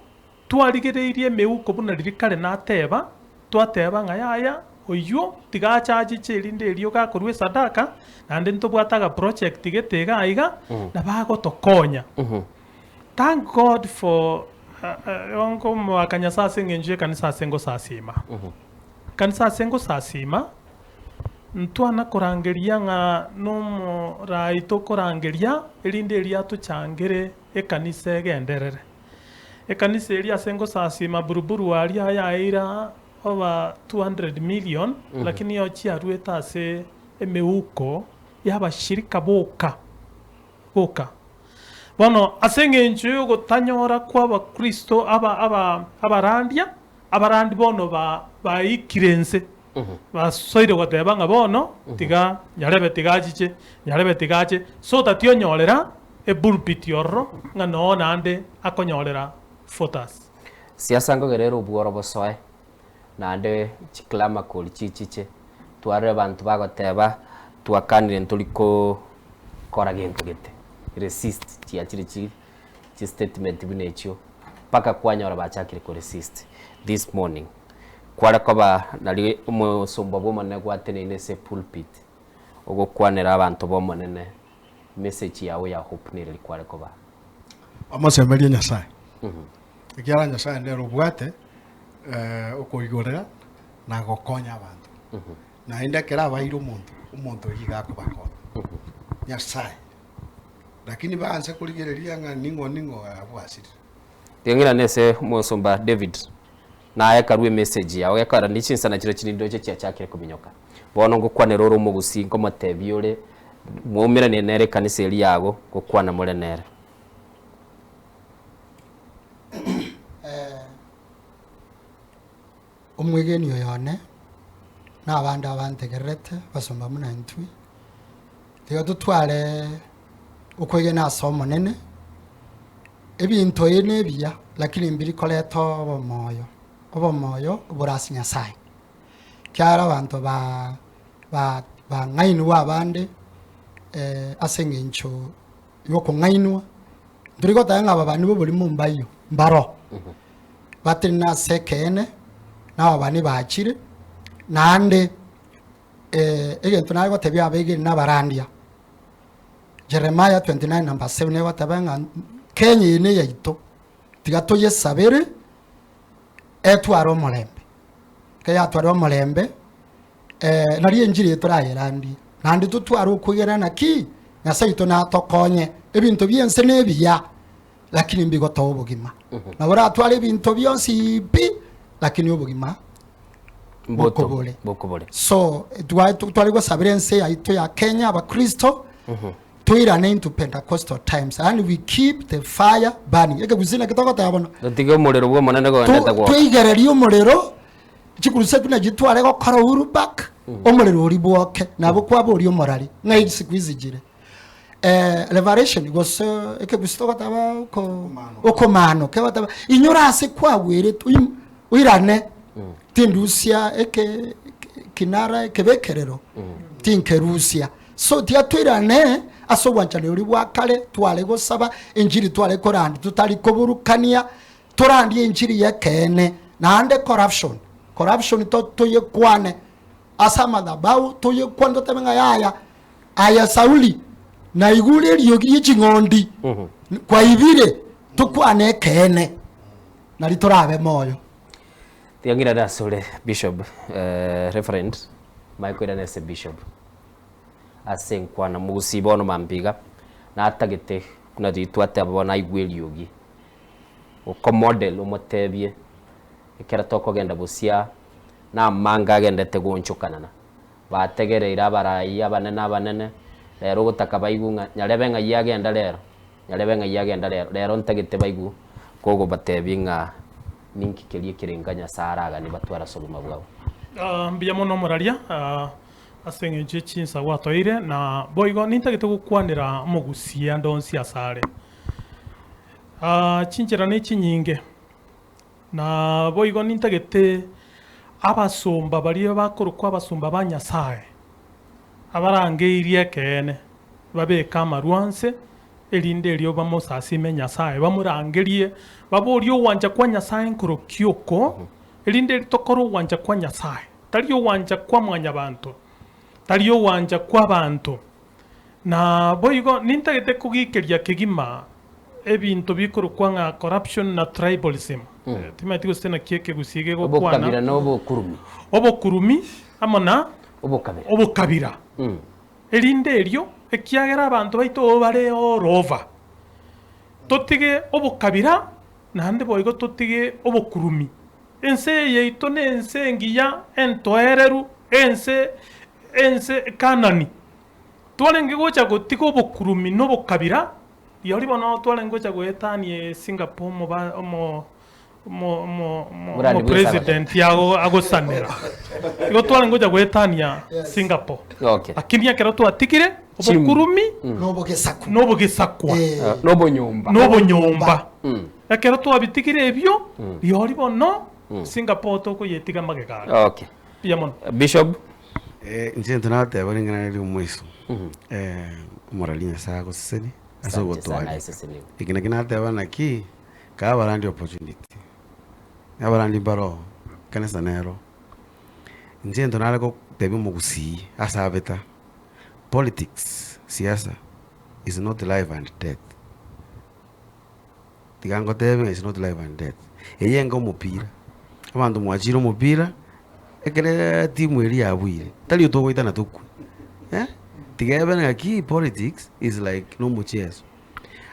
[SPEAKER 5] Twarigereirie emeuko buna riria kare nateba, twateba ng'a yaya, oyio tiga ache achiche erinde erio gakorua esadaka, naende ntobwate agaproject gete iga aiga, nabo agotokonya. Thank God for nkomoaka Nyasae ase eng'encho y'ekanisa ase ngosasima. Ekanisa ase ngosasima, ntwana korangeria ng'a nomorai tokorangeria, erinde erio atochangere ekanisa egenderere. Ekanisa eria ase ngosasima buruburu aria yaeira over 200 million, lakini yo chiaruete ase emeuko y'abashirika boka boka. Bono ase eng'encho y'ogotanyora kw'abakristo aba aba abarandia, abarandi bono ba baikire inse, basoire goteba ng'a bono tiga nyarebe tiga achiche, nyarebe tiga ache, so that onyorera epulpit ororo ng'a noo naende akonyorera voters.
[SPEAKER 2] Siasa nkogera ere obworo bosoe, naende chiclamor kori chichiche, twarore abanto bagoteba twakanire ntori kora gento gete, resist chiachire chi chistatement buna echio, mpaka kwanyora bachakire koresist this morning. Kware koba nari omosomba bw'Omonene gwateneine ase epulpit, ogokwanera abanto b'Omonene message yao ya hope nereri kware koba.
[SPEAKER 4] Omosemerie Nyasae, ekiagera Nyasae nere obwate okoigorera na gokonya abanto. Naende ekero abaeire omonto, omonto oyio iga akobakonya. Nyasae. Lakini baanse korigereria ng'a ning'o ning'o abwo asirire.
[SPEAKER 2] Tiga ng'irane ase omosomba David, naye karue emessage yao gekogera ne chinsana chiria chirindoche chiachakire kominyoka. Bono ngokwanera ore omogusii nkomotebia ore mwaumeranie nere ekanisa eria yago gokwana more nere.
[SPEAKER 3] Omwegeni oyo one, na abande abantegererete, basomba buna intwe, tiga totware okwegena ase Omonene, ebinto ebi nebiya, lakini mbiri koreta obomoyo, obomoyo bore ase Nyasaye. Ekiagera abanto ba ba bang'ainigwe abande ase eng'encho ya okong'ainwa, ntori goteba ng'a ababani b'oborimo mbayio, mbaro. Batenene ase ekeene, na ababani bachire, naende egento nare gotebia abegeni na abarandia, Jeremiah 29 number 7 egoteba ng'a Kenya eye neyaito, tiga toyesabere etware omorembe. Ekero yatwarire omorembe, nario enchiri eye torayerandie, naende totware okwegena naki Nyasae oito natokonye, ebinto bi'ense nebiya. lakini mbigotoa obogima. Nabo oratware ebinto bionsi pi, lakini obogima
[SPEAKER 2] Mboto,
[SPEAKER 3] bokobore.
[SPEAKER 2] bokobore.
[SPEAKER 3] So tware gosabera ense yaito ya Kenya abakristo toirane into Pentecostal times and we keep the fire burning. Ekegusii naki togoteba bono.
[SPEAKER 2] Totige omorero bwa Omonene kogendete gwoka.
[SPEAKER 3] Toigererie omorero chikurusa buna chitware gokora Uhuru Park omorero oria bwoke nabo kwaboria omorari ng'ai siku hizi chire. Eh, revelation gose ekegusii togoteba oko okomano kegoteba inyora ase kwagweretwe oim- oirane tindusia eke kinara ekebekerero tinkerusia so tiga toirane ase obwanchani oria bwa kare tware gosaba enchiri tware korandi totari koburukania torandie enchiri y'ekeene naende corruption corruption to toyekwane ase amadhabahu toyekwane totebe ng'a yaya Aye Sauli, naigure eriogi rie ching'ondi, kwaibire, tokwane ekeene, nario torabe moyo.
[SPEAKER 2] Tiga ng'irane asore Bishop, eh, Reverend, manye koirana ase Bishop. Ase nkwana mogusii bono mambia iga, natagete buna riria twateba bono aigwe eriogi, okomodel omotebie, ekero tokogenda bosia, namange agendete goonchokanana. Bategereire abarai abanene abanene, rero ogotaka baigwe ng'a nyarebe ng'ai agenda rero, nyarebe ng'ai agenda rero, rero ntagete baigwe kogobatebia ng'a ninki keria ekerenga Nyasae araganie batware ase obogima bwabo.
[SPEAKER 5] Ah, mbuya mono omoraria ah, ase eng'encho ye chinsa gwatoire, na boigo nintagete gokwanera omogusia ande onsi asare. Ah, chinchera ne chinyinge, Na boigo nintagete abasomba baria bakorokwa abasomba ba Nyasae, abarangeirie ekeene, babeke amarwa nse, erinde erio bamosasime Nyasae, bamorangerie, baborie ogwancha kwa Nyasae nkorokia oko, erinde erio tokore ogwancha kwa Nyasae, tari ogwancha kwa mwanyabanto, tari ogwancha kw'abanto. Na boigo nintagete kogikeria kegima ebinto bikorokwa ng'a corruption na tribalism. Timanyeti gose naki ekegusii gegokwana.
[SPEAKER 2] Obokabira na obokurumi.
[SPEAKER 5] Obokurumi amo na
[SPEAKER 2] Obokabira.
[SPEAKER 5] obokabira. Erinde erio, ekiagera abanto baito oo bare all over, totige obokabira naende boigo totige obokurumi. Ense eye yaito nense engiya, entoereru, ense ense Kanani. Twarenge gocha gotiga obokurumi na obokabira, rirorio bono twarenge gocha goetania Singapore omoba omo omo omo omo
[SPEAKER 2] Morandi bw'Esabata.
[SPEAKER 5] omopresident ago agosanera. Igo twarenge gocha goetania Singapore.
[SPEAKER 2] Okay.
[SPEAKER 5] Lakini ekero twatigire
[SPEAKER 2] Chim-
[SPEAKER 5] obokurumi
[SPEAKER 3] Nobogesaku.
[SPEAKER 5] na obogesakwa
[SPEAKER 3] Eh.
[SPEAKER 2] Nobonyomba.
[SPEAKER 5] na obonyomba. Ekero twabitigire ebio, rirorio bono Singapore tokoyetiga magega are.
[SPEAKER 2] Okay.
[SPEAKER 5] Mbuya mono.
[SPEAKER 2] Bishop.
[SPEAKER 6] Eh, inche into nateba ring'ana riria omoiso eh, omorari Nyasaye agosesenie ase
[SPEAKER 2] Asante sana,
[SPEAKER 6] ogotwaria.
[SPEAKER 2] asesenigwe.
[SPEAKER 6] Eki naki nateba naki, kaa abarandi opportunity, abarandi mbaro, ekanisa nero. Inche into nare gotebia omogusii ase abeta, politics, siasa is not life and death. Tiga ngotebie ng'a is not life and death. Eye enga omopira, abanto mwachire omopira, ekere timu eria yabuire, tari otogoitana tokwe eh, tiga ebe ng'aki politics is like na omocheso.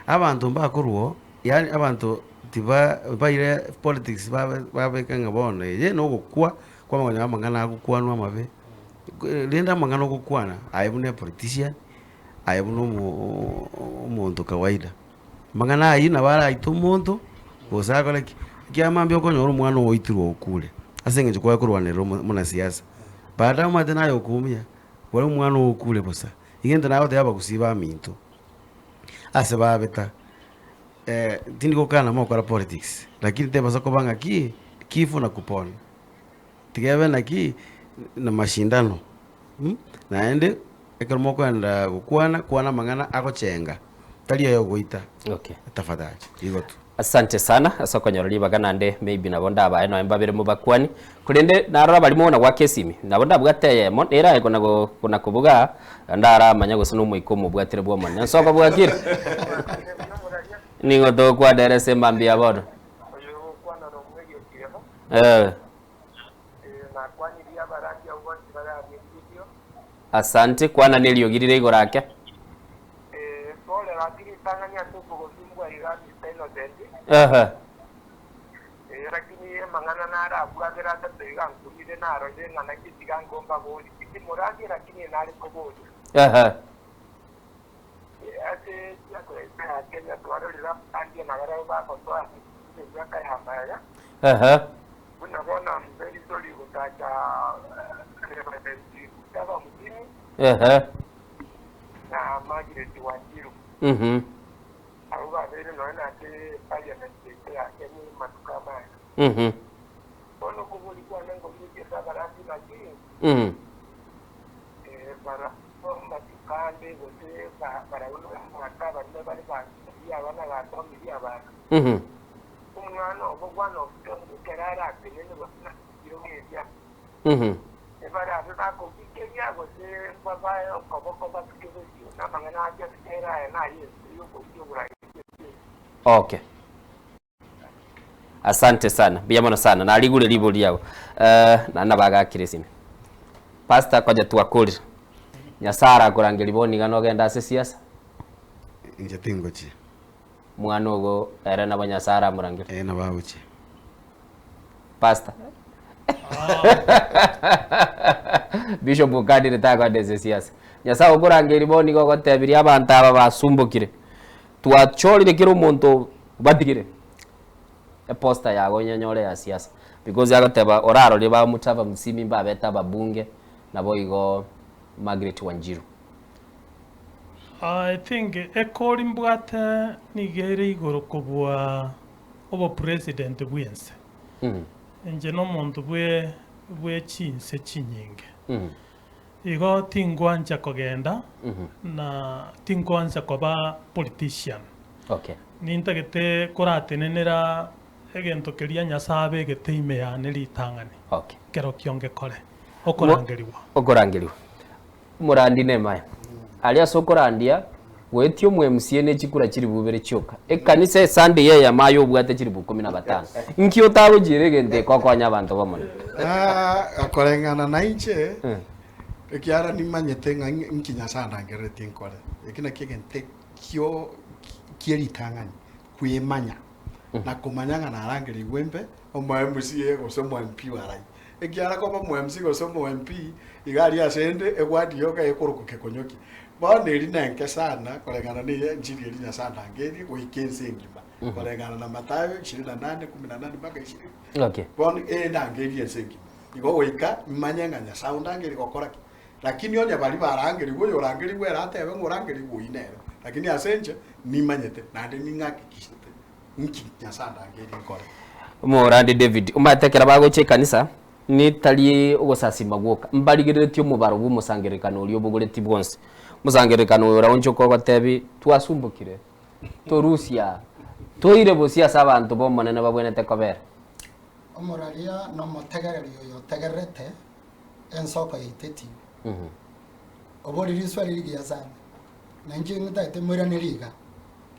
[SPEAKER 6] Abanto mbakorwa oo, yaani abanto tiba baire politics babe babeke ng'a bono eye na ogokwa, kwamanya amang'ana agokwanwa amabe, rende amang'ana ogokwana aye buna epolitician, aye buna omo omonto kawaida. Amang'ana ayio nabo araite omonto, gose akore ki, ekiagera mambia okonyora omwana oo oitirwe okure, ase eng'encho kwaye korwanerera omo omonasiasa. Baadaye omanyete naye okoumia, kware omwana oo okure bosa. Iga egento nagotebia abagusii baminto, ase babeta, tindi gokana mogokora politics, lakini tebasa koba ng'aki, kifo na kupona. Tiga ebe naki, na mashindano, naende ekero mokoenda gokwana, kwana amang'ana agochenga, tari ayogoita.
[SPEAKER 2] Okay.
[SPEAKER 6] Tafadhali, igo tu.
[SPEAKER 2] Asante sana ase okonyora ribaga naende maybe nabo ndabae nonya mbabere mobakwani korende narora baria mogonya goaka esimi nabo ndabwate eyemo nere aye kona go kona kobuga ndaramanya gose na omoika omobwatire bwa omonene nsoko bwakire nigo togokwana ere ase emambia ya bono
[SPEAKER 7] Oyo ogokwana nomwegi okiremo.
[SPEAKER 2] Eh.
[SPEAKER 7] Nakwanirie abarandi abwo bonsi bare aria estudio.
[SPEAKER 2] Asante, kwana neriogi rire igoro ake.
[SPEAKER 7] Pole gaki ritang'ani ase okogosumbwa iga Mister Innocent.
[SPEAKER 2] Ehe.
[SPEAKER 7] Lakini Lakini amang'ana naro abwo abere atato iga nkumire narorire ng'a naki tiga nkombabori. Tindi morabie lakini nare koboria.
[SPEAKER 2] Ehe.
[SPEAKER 7] Ase siasa yaito ya Kenya twarorire abange nabarabwo bagotoa ase emiaka ya magega.
[SPEAKER 2] Ehe.
[SPEAKER 7] Buna bono very sorry gotacha Reverend Gustavo Mutini
[SPEAKER 2] Ehe.
[SPEAKER 7] na Margaret Wanjiru. Abwo babeire nonya nase parliament yaito ya Kenya amatuko amaya. Bono okobori kwane nkorusie ase abarandi naki, barabwo amatuko ande gose barabwo nabamwate abarune bare basomirie abana basomirie abana. Omwana obo bwana obotongi ekero aratenene gose nasikire ogecha, ebarabe bakobikeria gose babae okoboko basuke bosio, namang'ana ache ase ere aya naye ense y'okorusia oboraai bw'ense.
[SPEAKER 2] Okay. Asante sana. Mbuya mono sana. Narigure ribori riago. Eh, na nabagakire esime. Pastor konya twakorire. Nyasaye arakorangeria bono iga nogende ase siasa.
[SPEAKER 6] Inche tingochia.
[SPEAKER 2] Mwana ogo ere nabo Nyasaye aramorangerie.
[SPEAKER 6] Ee nabo agochia.
[SPEAKER 2] Pastor. Bishop okanire tagoenda ase siasa. Nyasaye okorangeria bono iga ogotebirie abanto aba basumbokire. Twachorire kera omonto batigire eposter yago onyenyore ya siasa because agoteba orarore ba Mutava Musimi mbabete ababunge naboigo Margaret Wanjiru.
[SPEAKER 5] I think ekori mbwate nigo ere igoro kobua obopresident bwense. Inche nomonto bwe bwe chinse chinyinge. Igo tingwancha kogenda, na tingwancha koba politician.
[SPEAKER 2] Okay.
[SPEAKER 5] Nintagete koratenenera egento keria Nyasae abegete ime yane ritang'ani,
[SPEAKER 2] Okay.
[SPEAKER 5] ekero kiongekore, okorangerigwa.
[SPEAKER 2] Okorangerigwa. Omorandi Nehemiah, aria ase okorandia, goetia omo MCA ne chikura chilifu ibere chioka. Ekanisa esunday eyemo aye obwate chilifu ikomi na batano. Nki otagochiera egento eke okonye abanto b'Omonene?
[SPEAKER 4] Ah, koreng'ana nainche, ekiagera nimanyete ng'a nki Nyasae andangereretie nkore. Eki nakio egento ekio kie ritang'ani, kwemanya, na komanya ng'a narangerigwe mbe omo MCA gose omo MP o arai. Ekiagera koba omo MC gose omo MP, iga aria ase ende egwadi yoka ekorokwa kekonyoki. Bono eri nenke sana koreng'ana na enchiri eria Nyasae andangerie goika ense engima, koreng'ana na Mathayo ishirini na nane, kumi na nane mpaka ishirini.
[SPEAKER 2] Okay.
[SPEAKER 4] Bono endangerie ense engima. Igo goika imanye ng'a Nyasae ondangerie gokora ki. Lakini onye baria barangerigwe, oyorangerigwe ere atebe ng'a orangerigwe oyio nere. Lakini ase inche nimanyete, naende ning'akikishete Nki Nyasae andangerie nkore?
[SPEAKER 2] Omorandi David, omanyete ekero bagocha ekanisa, nitari ogosasima gwoka, mbarigereretie omobaro bw'omosangererekano oria obogoreti bwonsi. Omosangererekano oyo oraonchoke ogotebi, twasumbokire, torusia, toire bosio ase abanto b'Omonene babwenerete kobera.
[SPEAKER 3] Omoraria na omotegereri oyo otegererete ensoko yaito etibe. Oborie riswali rigiya sana, na inche ng'itagete moiranerie iga.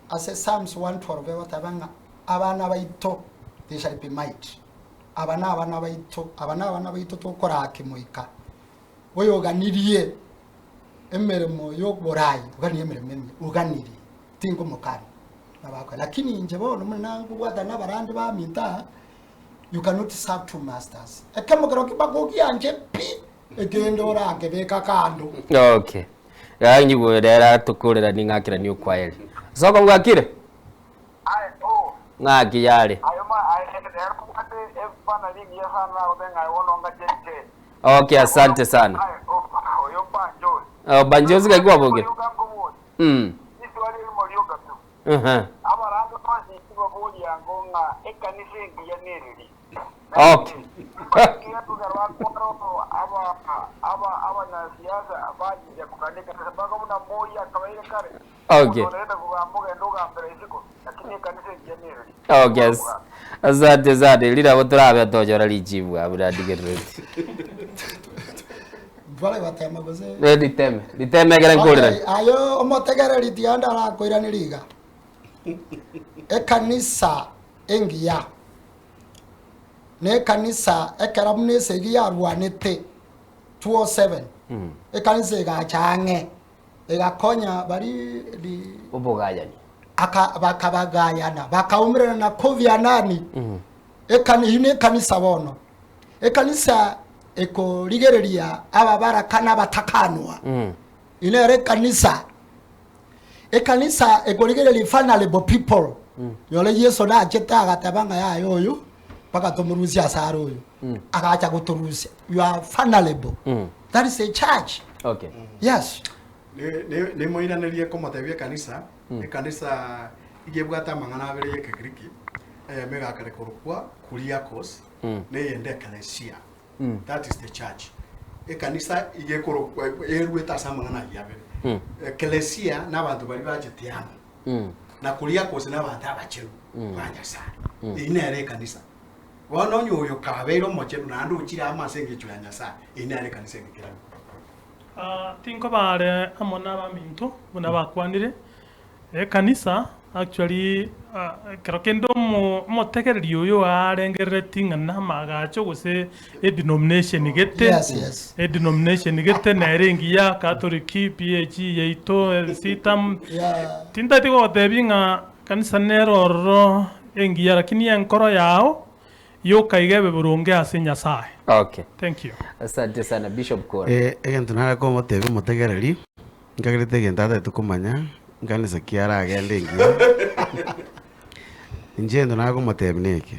[SPEAKER 3] Ase Psalms 112 egoteba ng'a abana baito they shall be might. Aba nabana baito, aba nabana baito tokoraa kemoika. Oyoganirie emeremo y'oborai, oganirie emeremo emiya, oganirie, tinkomokania nabakora. Lakini inche bono buna nkobwatana na abarandi baminto aa, you cannot serve two masters. Ekemo kerokio mpaka ogianche pi, ekende orakebeka kando.
[SPEAKER 2] Okay. Ganyigwe rero atokorera ning'akeranie okwaeri. Soko bwakire?
[SPEAKER 7] Aye, oh.
[SPEAKER 2] Ng'aki yare?
[SPEAKER 7] Aye ma aye nero obwate ebana rigiya sana nagote ng'a aye bono ngache inche.
[SPEAKER 2] Okay, asante sana.
[SPEAKER 7] Aye, oh, oyo Banjozi.
[SPEAKER 2] Oh, Banjozi gaki kwabokire?
[SPEAKER 7] Oyo gankoboria. Riswali erimo rioka tu. Abarande bonsi tibaboria ango ng'a ekanisa engiya nereri.
[SPEAKER 2] Okay. Okay. Okay. Asante sana. Rira torabe tochora richibu abwo nadigerereti.
[SPEAKER 3] Ntware gotema gose
[SPEAKER 2] Eh, riteme. Riteme ekere nkorirani.
[SPEAKER 3] Okay, aye omotegereri tiga ndarakoiraneria iga. Ekanisa engiya nekanisa ekero buna esegi yarwanete 207 ekanisa egacha ang'e egakonya bari
[SPEAKER 2] Obogayani.
[SPEAKER 3] aka bakabagayana bakaumerana na Kofi Annan. Ekani eyio nekanisa bono. Ekanisa ekorigereria ababaraka na abatakanwa. Eyio nere ekanisa. Ekanisa ekorigereria vulnerable people. Nyore Yeso nachete agateba ng'a yaya oyo mpaka tomorusie ase are oyo. Agacha gotorusia. You are vulnerable. That is a church.
[SPEAKER 2] Okay.
[SPEAKER 3] Yes.
[SPEAKER 4] Nimoiranerie komotebia ekanisa, ekanisa iga ebwate amang'ana abere y'Ekegiriki, eyemo egakare korokwa Kuriakos, na eyende Eklesia. That is the church. Ekanisa iga ekorokwa eruete ase amang'ana ayio abere. Eklesia na abanto baria bachete amo, na Kuriakos na abanto abachenu ba Nyasaye. Eyio nere ekanisa. Bono onye oyo kabeire omochenu naende ochire amo ase engencho ya Nyasaye, eyio nere ekanisa egekeranu.
[SPEAKER 5] Tinkoba are amo nabaminto buna bakwanire, ekanisa actually ekero kende omotegereri oyo arengerereti ng'a namagacho gose edenomination gete,
[SPEAKER 3] Yes, yes.
[SPEAKER 5] edenomination gete nere engiya, Catholic, PAG yaito, CITAM,
[SPEAKER 3] Yeah.
[SPEAKER 5] tintagete gogotebia ng'a kanisa nere ororo engiya lakini enkoro yao Yoka iga ebe boronge ase Nyasae.
[SPEAKER 2] Okay.
[SPEAKER 5] Thank you.
[SPEAKER 2] Asante sana Bishop Kora.
[SPEAKER 6] Eh, egento nare komotebia omotegereri, nkagerete egento atagete komanya, nkanisa ki aragende engiya. Inche egento nare komotebia neke,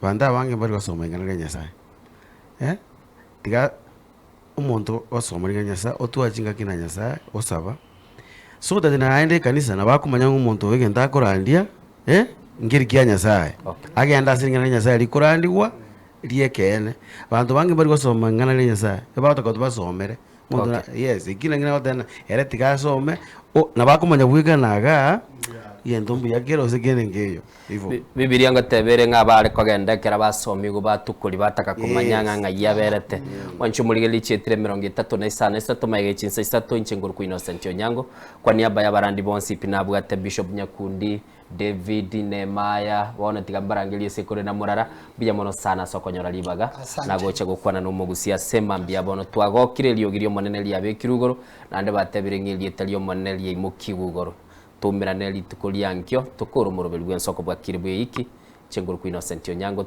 [SPEAKER 6] abanto abange mbari gosoma ring'ana ria Nyasaye, eh, tiga omonto gosoma ring'ana ria Nyasaye, otware chingaki na Nyasaye, osaba, so that naende ekanisa nabo akomanya ng'a omonto oyo egento akorandia, eh, nkeri kia Nyasaye.
[SPEAKER 2] Okay.
[SPEAKER 6] Agende ase ring'ana ria Nyasaye rikorandigwa, ri'ekeene. Abanto bange mbari gosoma ring'ana ria Nyasaye, ebagotaka tobasomere, omonto na
[SPEAKER 2] Okay.
[SPEAKER 6] yes, ekio naki nagoteba ng'a ere tiga asome, o nabo akomanya bweka na igaa, egento mbuya kere gose kende nkeiyo, igo.
[SPEAKER 2] Bibilia ngoteba ere ng'a abare kogenda ekero abasomigwe batukori bataka komanya ng'a
[SPEAKER 6] Yes.
[SPEAKER 2] ng'ai aberete. Mwanche omorigereria chietire emerongo etato na isano isato magega chinsa isato inche ngorokwa Innocent Onyango kwa niaba y'abarandi bonsi pi nabwate Bishop Nyakundi, David, Nehemiah, bono tiga mbarangerie ase kore na morara, mbuya mono sana ase okonyora ribaga
[SPEAKER 3] Asante.
[SPEAKER 2] nagocha gokwana na omogusia ase mambia bono twagokire eriogi ri'Omonene riabekirwe igoro naende batebire ng'a erieta ri'Omonene riaimokigwe igoro. Toumerane rituko ria nkio, tokore omoroberi bw'ensoko bwakire bw'eiki, chinguru kwa Innocent Onyango.